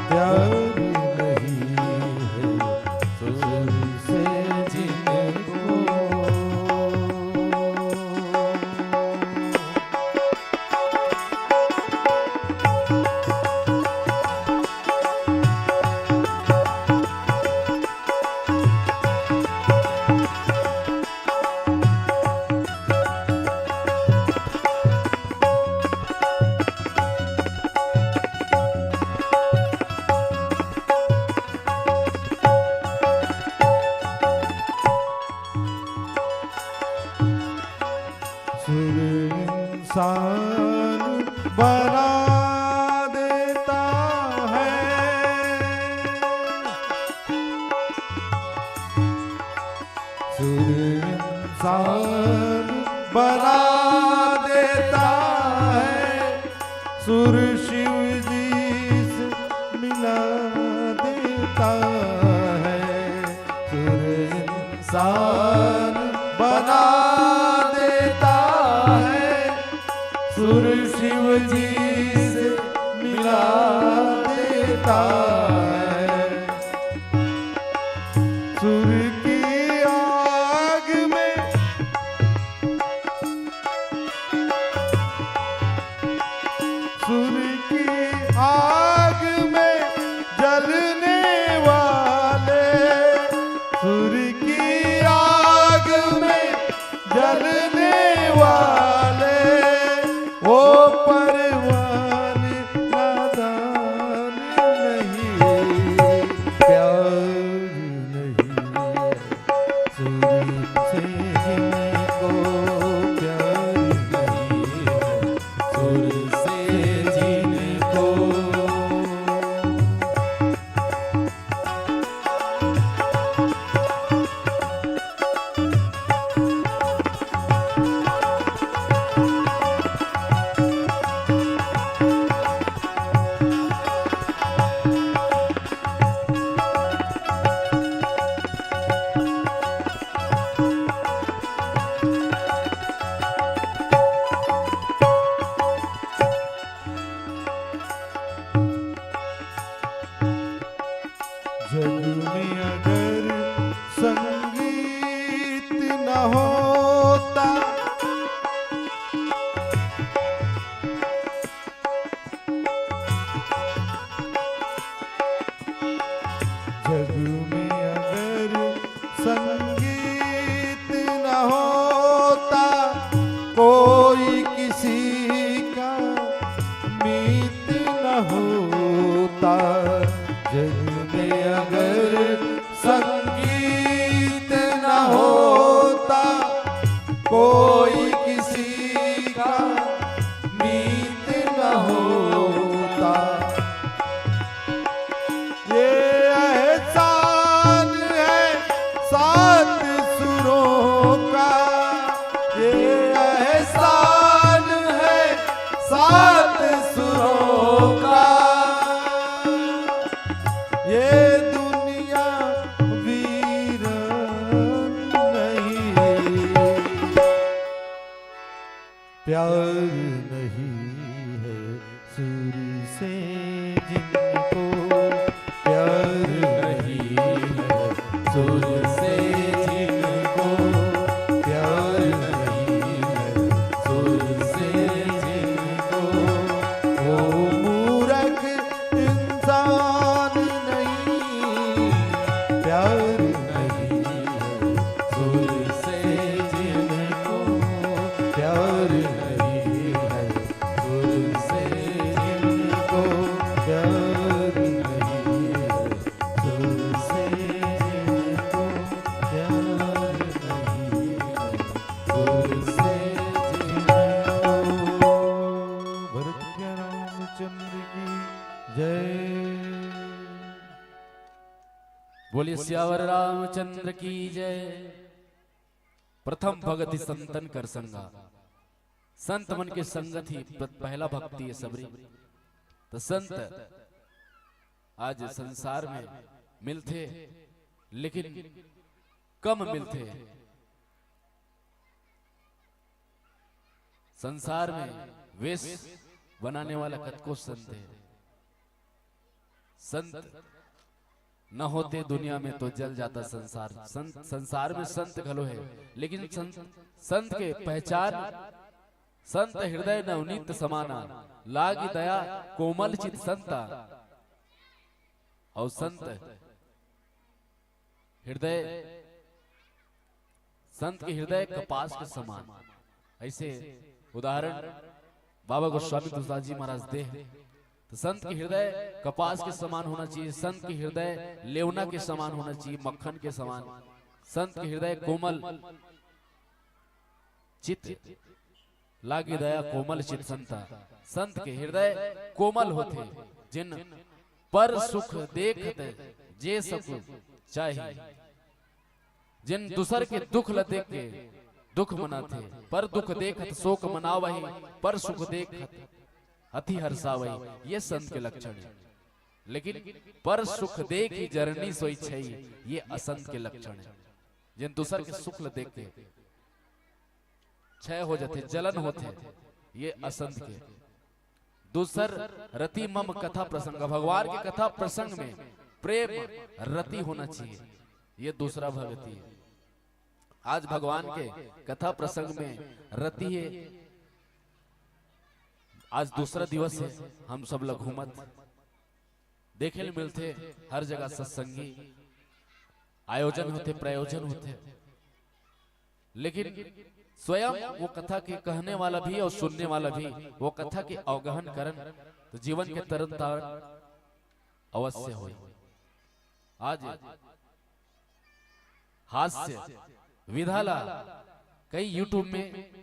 प्यार नहीं है सुर से जिनको। सुर इंसान बना देता है, सुर इंसान बना देता है, सुर शिव जी से मिला देता है। सुर इंसान बना देता है, सुर शिव जी से मिला देता है। सुर की आग में, सुर की आग में जलने वाले, सुर की आग में जलने वाले, वो परवान नादान नहीं, प्यार नहीं। सुर से जिनको प्यार नहीं है, सुर से जिनको। जग में अगर संगीत न होता, जग में अगर संगीत न होता, कोई किसी का मीत न होता। जग में अगर संगीत न होता, कोई किसी का मीत न होता। ये एहसान है सात सुरों का, ये एहसान है सात सुरों का। से जिनको प्यार नहीं है, सुर से जिनको प्यार नहीं है, सुर से जिनको, वो मूरख इंसान नहीं, प्यार नहीं है, सुर से जिनको प्यार नहीं है, सुर से जिनको प्यार नहीं है, सुर से जिनको प्यार नहीं है, सुर से जिनको। भरत रामचंद्र की जय। बोलिए सियावर रामचंद्र की जय। प्रथम भगति संतन कर संगा। संत मन के संगत ही प-, पहला भक्ति है सबरी। तो संत आज संसार में मिलथे, लेकिन कम मिलथे। संसार में वेश बनाने वाला कतको संत है। संत न होते दुनिया में तो जल जाता संसार। संत, संसार में संत घलो है, लेकिन संत, संत के पहचान, संत हृदय नवनीत समाना, लागी दया कोमल चित संता। और संत हृदय, संत के हृदय कपास के समान। ऐसे उदाहरण बाबा गोस्वामी तुलसीदास जी महाराज दे हैं। तो संत के हृदय कपास के समान होना चाहिए, संत के हृदय लेवना के समान होना चाहिए, मक्खन के समान। संत के हृदय कोमल चित, लागी दया कोमल चित संता। संत के हृदय कोमल होथे, जिन पर सुख देखत जे सुख चाही। जिन दूसर के दुख ल देख के दुख मनाथे, पर दुख देखत शोक मनावही, पर सुख देखत अति हर्षावही, ये संत के लक्षण है। लेकिन पर सुख देखि जरनी सोई छई, ये असंत के लक्षण है। जिन दूसर के सुख ल देख के क्षय हो जाथे, जलन होथे, ये असंत के। दूसर रति मम कथा प्रसंग, भगवान के कथा प्रसंग में प्रेम रति होना चाहिए, ये दूसरा भगति है। आज भगवान के कथा प्रसंग में रति है। आज दूसरा दिवस है, हम सब ल घूमत देखे ल मिलथे, हर जगह सत्संगी आयोजन होथे, प्रायोजन होथे, लेकिन स्वयं वो कथा के कहने वाला भी और सुनने वाला भी वो कथा के अवगहन करन, तो जीवन के तरन तारण अवश्य होई। आज हास्य विधा ला कई YouTube में, अ,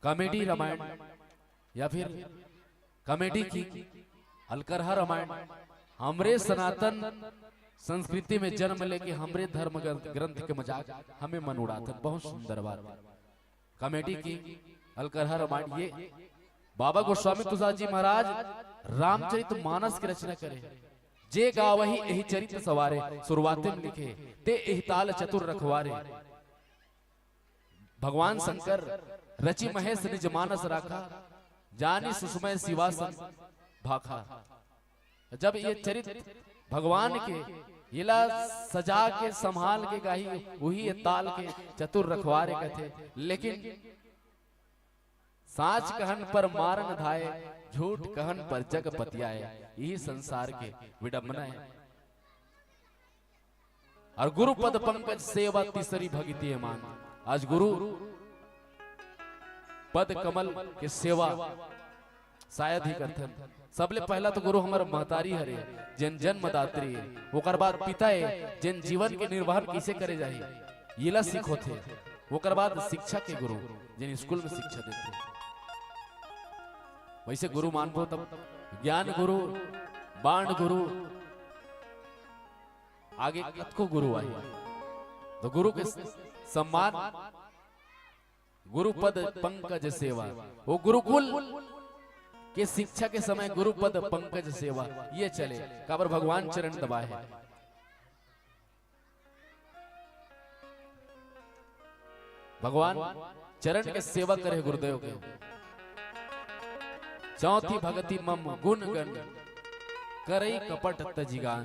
कॉमेडी रामायण या फिर कॉमेडी किंग, अलकरहा रामायण, हमरे सनातन संस्कृति में जन्म लेके हमरे धर्म ग्रंथ, ग्रंथ के मजाक हमें मन उड़ाथन। बहुत सुंदर बात। कॉमेडी किंग, अलकरहा रामायण, ये बाबा गोस्वामी तुलसीदास जी महाराज रामचरित मानस के रचना करे। जे गावही एहि चरित सवारे, शुरुआते में लिखे, ते एहि ताल चतुर रखवारे। भगवान शंकर रचि महेश निज मानस राखा, जानि सुषमय शिवा सन भाखा। जब ये चरित भगवान के येला सजा के संभाल के गाही, उही ये ताल के चतुर रखवारे कथे। लेकिन साच कहन पर मार न धाय, झूठ कहन पर जग पतियाय। यही संसार के विडंबना है। और गुरु पद पंकज सेवा तीसरी भगति है मान। आज गुरु पद कमल के सेवा शायद ही करथन। सबले पहला तो गुरु हमर महतारी हरे, जेन जन्मदात्री है, ओकर बाद पिता है, जेन जीवन के निर्वहन कैसे करे जाही, येला सीख होथे। ओकर बाद शिक्षा के गुरु, जेन स्कूल में शिक्षा देथे। वैसे गुरु मानबो तब ज्ञान गुरु, बाण गुरु, आगे कतको गुरु आही। तो गुरु के सम्मान, गुरु पद पंकज सेवा, वो गुरुकुल के शिक्षा के समय गुरु पद पंकज सेवा ये चले, काबर भगवान चरण दबाए है। भगवान चरण के सेवा करे गुरुदेव के। चौथी भगति मम गुण गण, करई कपट तजिगान।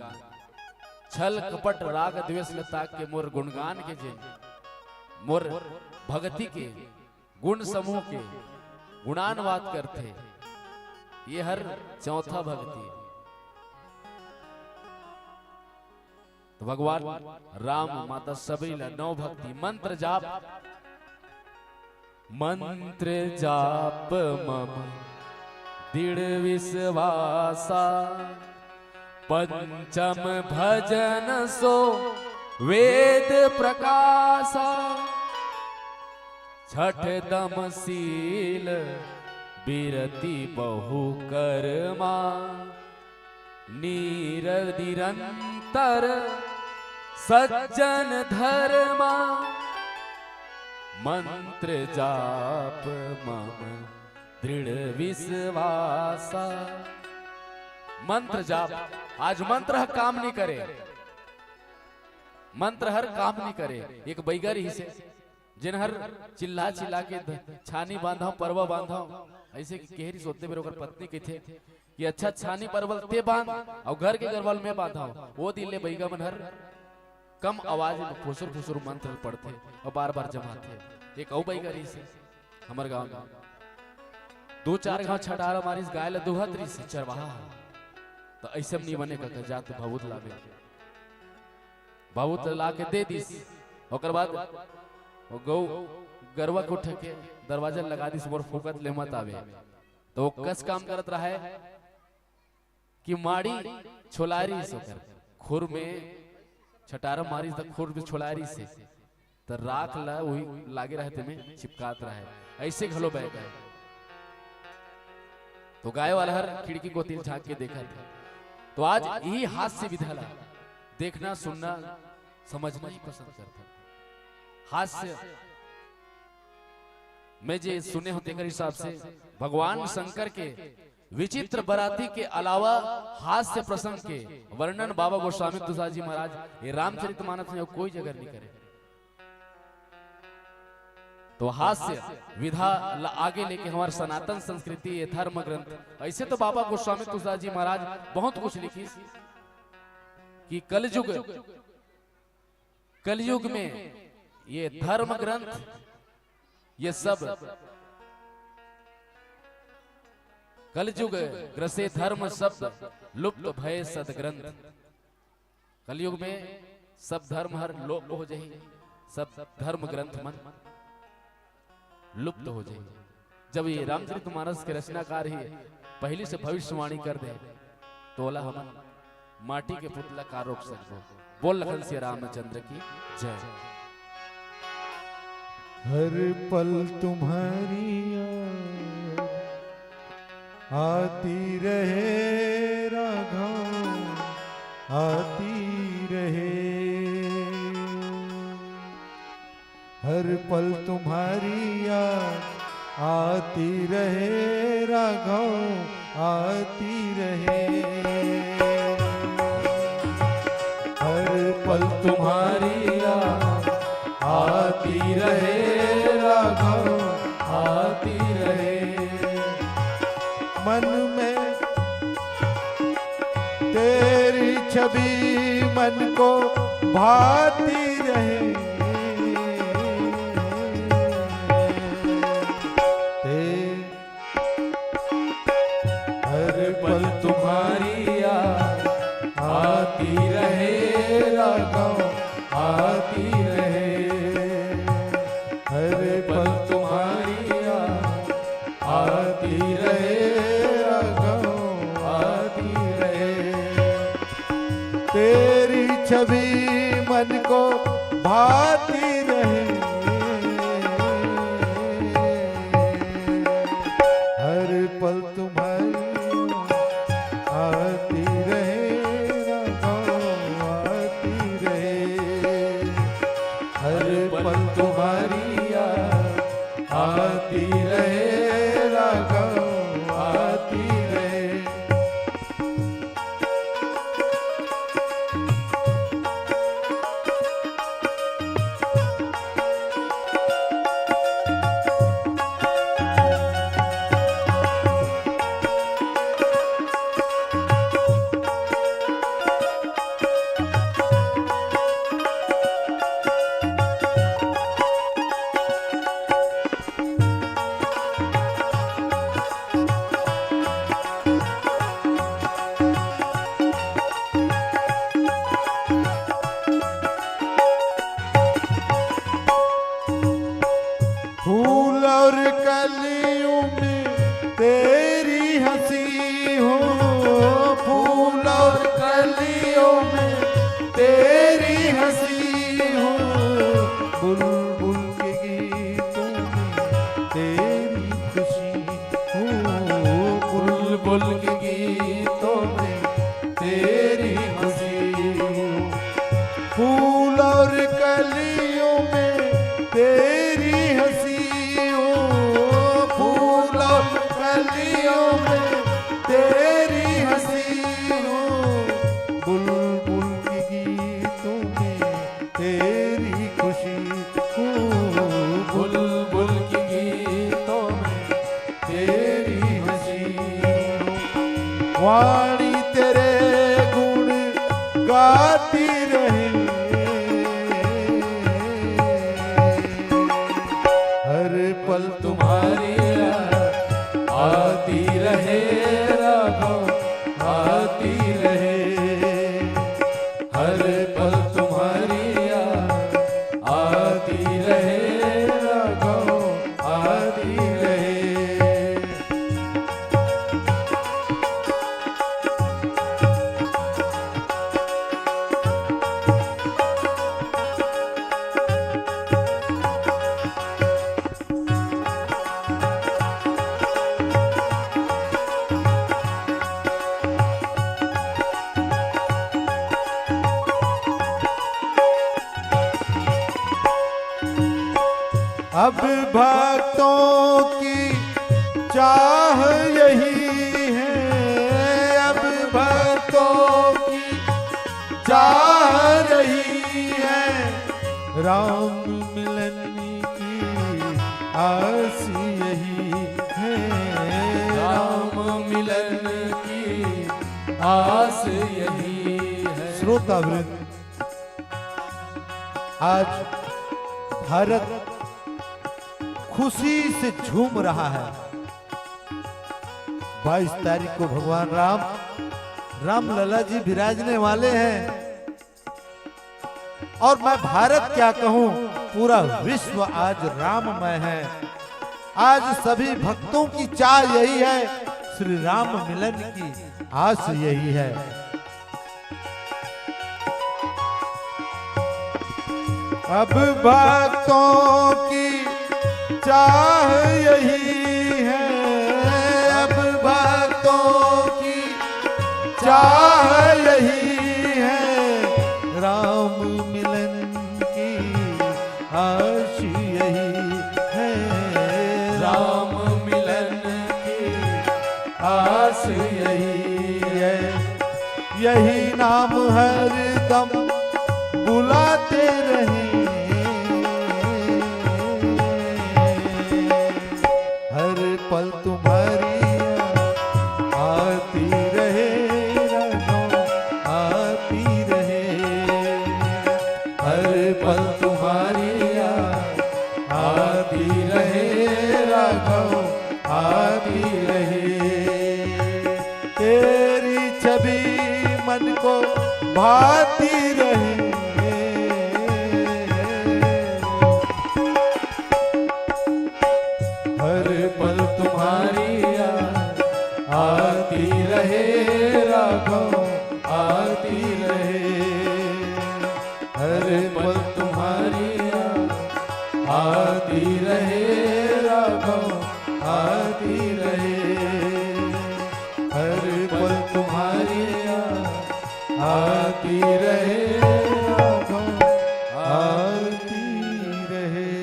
छल कपट राग द्वेष ल ताक के मोर गुणगान के जेन, मोर भगति के गुण समूह के गुणानुवाद करथे। ये हर चौथा भगति। तो भगवान राम माता सबरी ला नौ भगति मंत्र जाप। मंत्र जाप मम दृढ़ विश्वासा, पंचम भजन सो वेद प्रकाशा। छठ दम शील बिरति बहु करमा, नीर निरंतर सज्जन धर्मा। मंत्र जाप मम दृढ़ विश्वासा। मंत्र जाप, आज मंत्र ह काम नहीं करे, मंत्र हर काम नहीं करे। एक बैगा रहिसे, जेन हर चिल्ला चिल्ला के ध-, छानी बांधव, परवा बांधव, ऐसे कि केहरी सोते बेर ओकर पत्नी कहिथे कि अच्छा छानी परवल ते बांध, अउ घर के गरवा ल मैं बांधव। वो दिन ले बैगा मन हर कम आवाज में फुसुर फुसुर मंत्र पढ़थे अउ बार बार जमाथे। एक अउ बैगा रहिसे हमर गांव में, दो चार घांव छटारा मारिस, गाय ल दुहत रहिसे चरवाहा ह। त ऐसे में नहीं बने कका, जा त भावुत लाबे। भावुत ला के दे दिस। ओकर बाद वो गौ गरवा के उठा के दरवाजा लगा दिस, मोर फोकत ले मत आवे। तो वो कस काम करत रहा है कि माड़ी छोलारी से ओकर खुर में छटारा मारी त खुर में छोलारी से त राख ला वही लागे रहे, तेमे चिपकात रहे। ऐसे घलो बैगा है। तो गाय वाला हर खिड़की कोती झांक के देखत हे। तो आज यही हास्य विधा ला देखना, सुनना, समझना ही पसंद करता। हास्य मैं जे सुने हों तेकर हिसाब से भगवान शंकर के विचित्र बराती के अलावा हास्य प्रसंग के वर्णन बाबा गोस्वामी तुलसीदास जी महाराज ये रामचरितमानस में कोई जगह नहीं करे। तो हास्य विधा ला आगे लेके हमार सनातन संस्कृति, ये धर्म ग्रंथ, ऐसे तो बाबा गोस्वामी तुलसीदास जी महाराज बहुत कुछ लिखिस कि कलयुग, कलयुग में ये धर्म ग्रंथ, ये सब कलयुग ग्रसे धर्म शब्द, लुप्त भय सदग्रंथ। कलयुग में सब धर्म हर लोप हो जाही, सब धर्म ग्रंथ मन लुप्त हो जाही। जब ये रामचरितमानस के रचनाकार ही पहली से भविष्यवाणी कर दे, तो ओला हमन माटी के पुतला का रोक सकबो। बोल लखन सिया रामचंद्र की जय। हर पल तुम्हारी याद आती रहे राघव, आती रहे। हर पल तुम्हारी याद आती रहे राघव, आती रहे। हर पल तुम्हारी याद आती रहे राघव, आती रहे। मन में तेरी छवि मन को भाती रहे। ते-, हर पल तुम्हारी याद आती रहे राघव, आती रहे। हर पल तुम्हारी याद आती रहे राघव, आती रहे। तेरी छवि मन को भाती रहे। हर पल तुम्हारी आती रहे राघव, आती रहे। हर पल तुम्हारी याद आती रहे राघव, आती रहे। के गीतों में तेरी खुशी हूँ। फूल और कलियों में तेरी हंसी हूँ। फूल और कलियों में तेरी हंसी हूँ। बुलबुल के गीतों में तेरी खुशी हूँ। बुलबुल के गीतों में तेरी हंसी हूँ। वाणी तेरे गुण गाती रहे। हर पल तुम्हारी याद आती रहे राघव, आती रहे। हर पल तुम्हारी याद आती रहे राघव, आती रहे। अब भक्तों की चाह यही है, अब भक्तों की चाह रही है, राम मिलन की आस यही है, राम मिलन की आस यही है। श्रोता वृंद, आज भारत खुशी से झूम रहा है। बाईस तारीख को भगवान राम, रामलला जी विराजने वाले हैं। और मैं भारत क्या कहूं, पूरा विश्व आज राममय है। आज सभी भक्तों की चाह यही है, श्री राम मिलन की आस यही है। अब भक्तों की चाह यही है, अब भक्तों की चाह यही है, राम मिलन की आस यही है, राम मिलन की आस यही है। यही नाम हरदम बुलाते रहे, हर पल तुम्हारी आती रहे राघव, आती रहे। हर पल तुम्हारी याद आती रहे राघव, आती रहे। तेरी छवि मन को भाती रहे। हर पल तुम्हारी याद आती रहे राघव, आती रहे। हर पल तुम्हारी याद आती रहे राघव, आती रहे। हर पल तुम्हारी याद आती रहे राघव, आती रहे।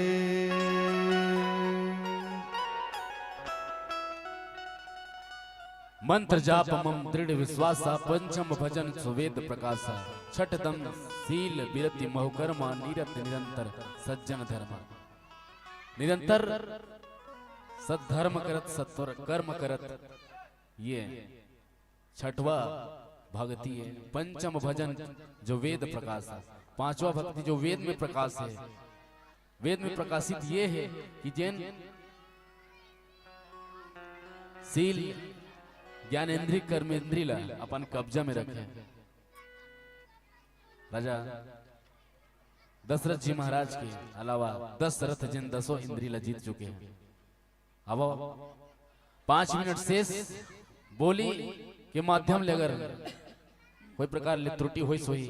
मंत्र जाप मम दृढ़ विश्वासा, पंचम भजन सुवेद प्रकाशा। छठ दम शील बिरति मोहकर्मा, निरत निरंतर सज्जन धर्मा। निरंतर सद्धर्म करत, सत्वर कर्म करत, ये छठवा भक्ति है। पंचम भजन जो वेद प्रकाश है, पांचवा भक्ति जो वेद में प्रकाश है, वेद में प्रकाशित ये है कि जेन शील, ज्ञान इंद्री, कर्म इंद्री ला अपन कब्जा में रखे। राजा दशरथ जी महाराज के अलावा दस रथ जेन दसों इंद्री ला जीत चुके हैं। अब पांच मिनट शेष, बोली के माध्यम ले अगर कोई प्रकार ले त्रुटि होइस होही,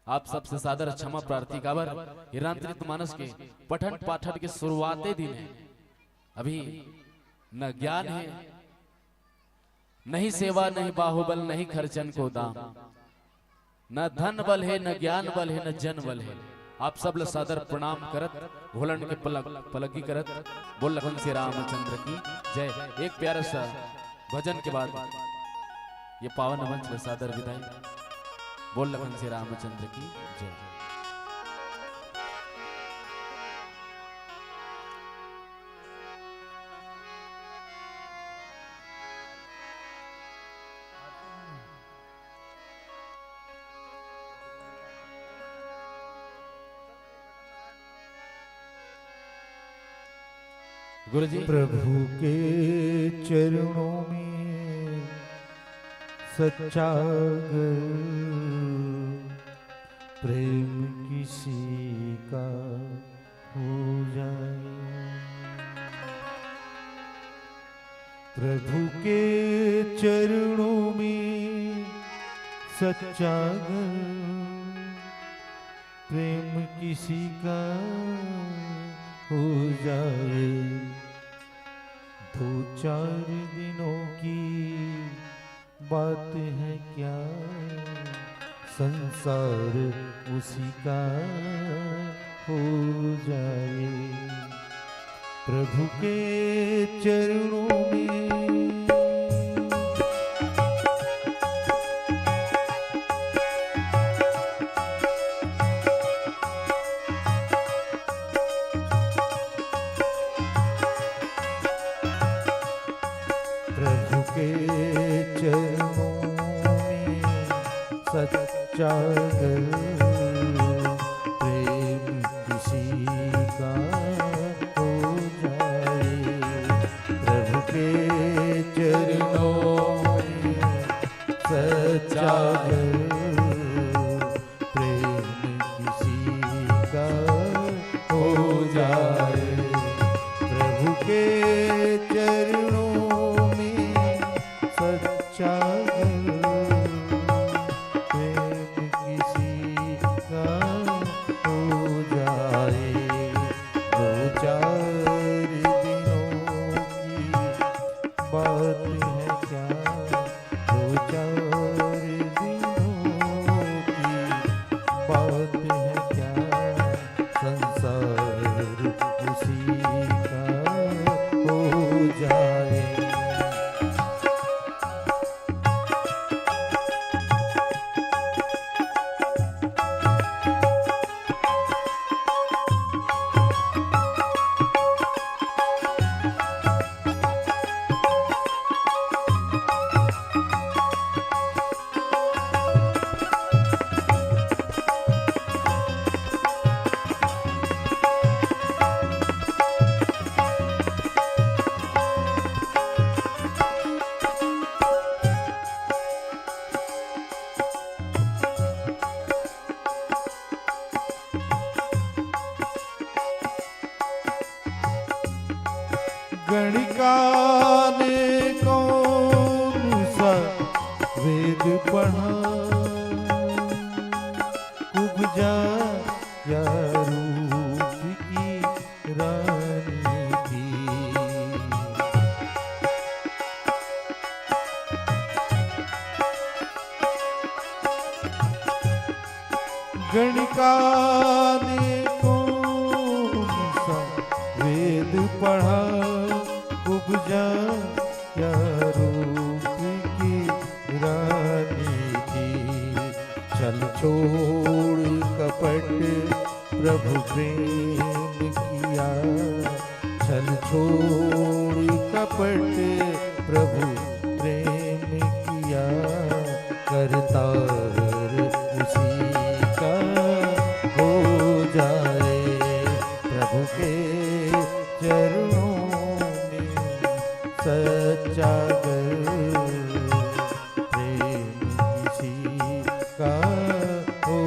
आप सबसे सादर क्षमा प्रार्थी। काबर ये रामचरित मानस के पठन पाठन के शुरुआते दिन है, अभी न ज्ञान है, नहीं सेवा, नहीं बाहुबल, नहीं खर्चन को दाम। न धन बल हे, न ज्ञान बल हे, न जन बल हे। आप सब ल सादर प्रणाम करत, भोलन के पलक, पलगी करत, बोल लखन श्री रामचंद्र की जय। एक प्यारा सा भजन के बाद ये पावन मंच ल सादर विदाई। बोल लखन श्री रामचंद्र की जय। गुरु जी। प्रभु के चरणों में सच्चा अगर प्रेम किसी का हो जाए। प्रभु के चरणों में सच्चा अगर प्रेम किसी का हो जाए, दो चार दिनों की बात है क्या, संसार उसी का हो जाए। प्रभु के चरणों में प्रभु के चरणों में सच्चा अगर प्रेम किसी का हो जाए। प्रभु के चरणों में सच्चा अगर प्रेम किसी का हो जाए। प्रभु के चरणों में सच्चा अगर प्रेम किसी का हो जाए, दो चार दिनों की बात है क्या, दो चार दिनों की बात है क्या, संसार उसी का हो जाए। गणिका ने कौन सा वेद पढ़ा, कुब्जा या रूप की रानी थी। गणिका ने कौन सा वेद पढ़ा, कुब्जा या रूप की रानी थी। छल छोड़ कपट प्रभु प्रेम किया, छल छोड़ कपट प्रभु प्रेम किया, करतार उसी का हो जाए। प्रभु के चरणों में सच्चा अगर प्रेम किसी का हो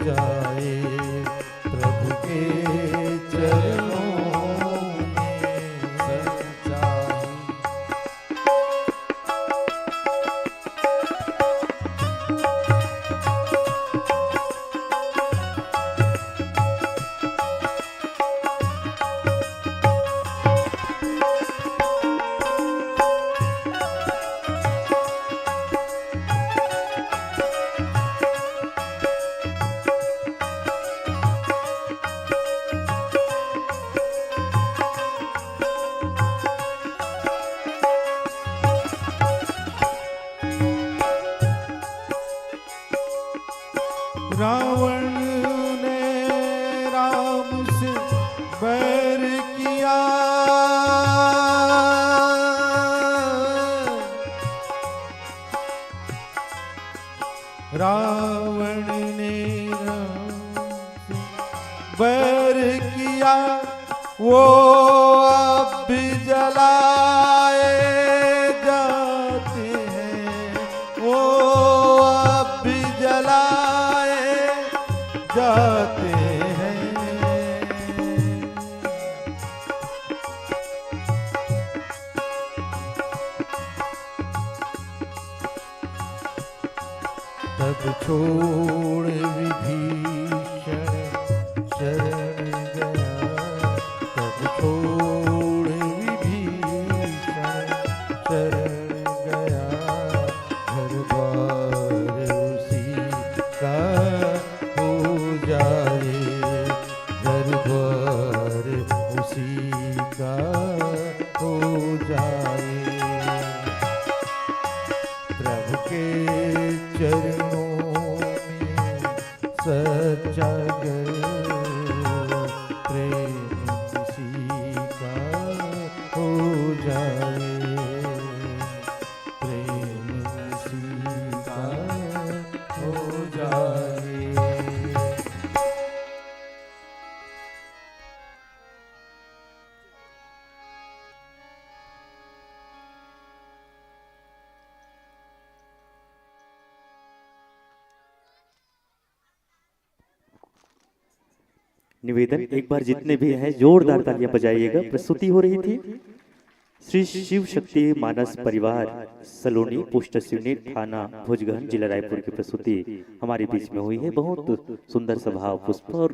जाए, प्रभु के चरणों में सच्चा रावण ने राम से बैर किया, वो अब भी जलाए जाते हैं, वो अब भी जलाए जाते हैं। तब छोड़ विभीषण शरण गया, तब छोड़ विभीषण शरण गया, घर द्वार उसी का हो जाए, घर द्वार उसी का हो जाए। प्रभु के चरणों में सच्चा गर प्रेम उसी का हो जाए, प्रेम उसी का हो जाए। निवेदन, एक बार जितने भी हैं, जोरदार तालियां बजाइएगा। प्रस्तुति हो रही थी श्री शिव शक्ति मानस परिवार सलोनी, पोस्ट सिवनी, थाना भुजगहन, जिला रायपुर की प्रस्तुति हमारे बीच में हुई है। बहुत सुंदर स्वभाव पुष्प और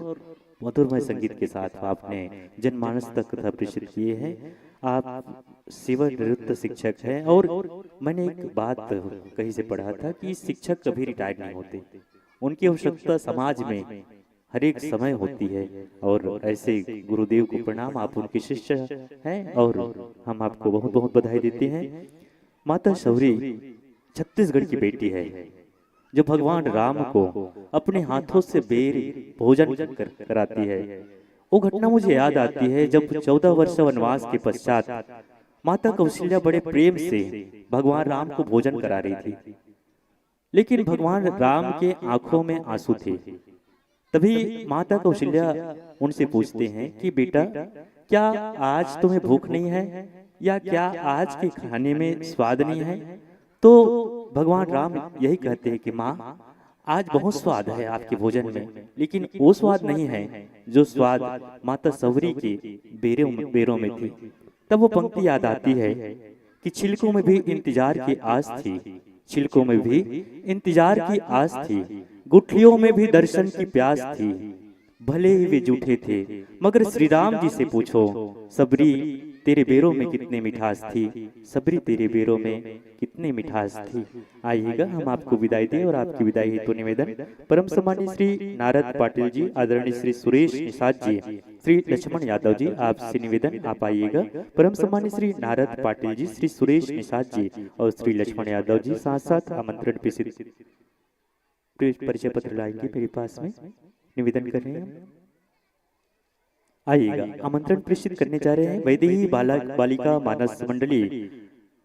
मधुरमय संगीत के साथ आपने जनमानस तक कथा प्रेषित किए हैं। आप सेवा निवृत्त शिक्षक हैं और मैंने एक बात कहीं से पढ़ा था कि शिक्षक कभी रिटायर नहीं होते, उनकी आवश्यकता समाज में हर एक समय होती है। और ऐसे गुरुदेव को प्रणाम, आप उनके शिष्य हैं और हम आपको बहुत बहुत बधाई देते हैं। माता शौरी छत्तीसगढ़ की बेटी है, जो भगवान राम को अपने हाथों से बेर भोजन कर, कराती है। वो घटना मुझे याद आती है, जब चौदह वर्ष वनवास के पश्चात माता कौशल्या बड़े प्रेम से भगवान राम को भोजन करा रही थी, लेकिन भगवान राम के आंखों में आंसू थे। तभी माता कौशल्या उनसे पूछते हैं कि बेटा, क्या आज तुम्हें भूख नहीं है, या क्या आज के खाने में स्वाद नहीं है? तो भगवान राम यही कहते हैं कि माँ, आज बहुत स्वाद है आपके भोजन में, लेकिन वो स्वाद नहीं है जो स्वाद माता शौरी के बेरों में, बेरों में थी। तब वो पंक्ति याद आती है कि छिलकों में भी इंतजार की आस थी, छिलकों में भी इंतजार की आस थी, गुठलियों में भी दर्शन की प्यास थी। भले ही वे जूठे थे, मगर श्री राम जी से पूछो, शबरी, तेरे बेरों में कितनी मिठास थी, शबरी, तेरे बेरों में कितनी मिठास थी। आइएगा, हम आपको विदाई दें और आपकी विदाई हेतु निवेदन, परम सम्मानित श्री नारद पाटिल जी, आदरणीय श्री सुरेश निषाद जी, श्री लक्ष्मण यादव जी, आपसे निवेदन, आप आइएगा। परम सम्मानित श्री नारद पाटिल जी, श्री सुरेश निषाद जी और श्री लक्ष्मण यादव जी, साथ साथ आमंत्रण प्रेषित, प्रे-, परिचय पत्र लाएंगे मेरे पास में, निवेदन कर रहे हैं। आइएगा, आमंत्रण प्रेषित करने जा रहे हैं वैदेही बालक बालिका मानस मंडली,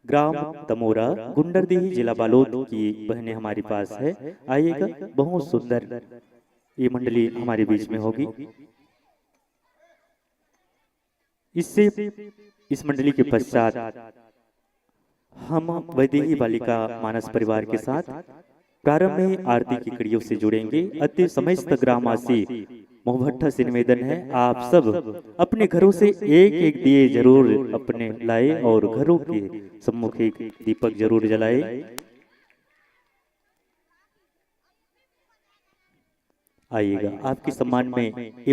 ग्राम तमोरा, गुंडरदेही, जिला बालोद की बहनें हमारे पास है। आइएगा, बहुत सुंदर ये मंडली हमारे बीच में होगी। इससे, इस मंडली के पश्चात हम वैदेही बालिका मानस परिवार के साथ प्रारंभ में आरती की कड़ियों से जुड़ेंगे। अति समस्त ग्रामवासी मोहभट्ठा से निवेदन है, आप सब अपने घरों से एक एक दिए जरूर अपने लाए और घरों के सम्मुख एक दीपक जरूर जलाए। आइएगा, आपके सम्मान में ये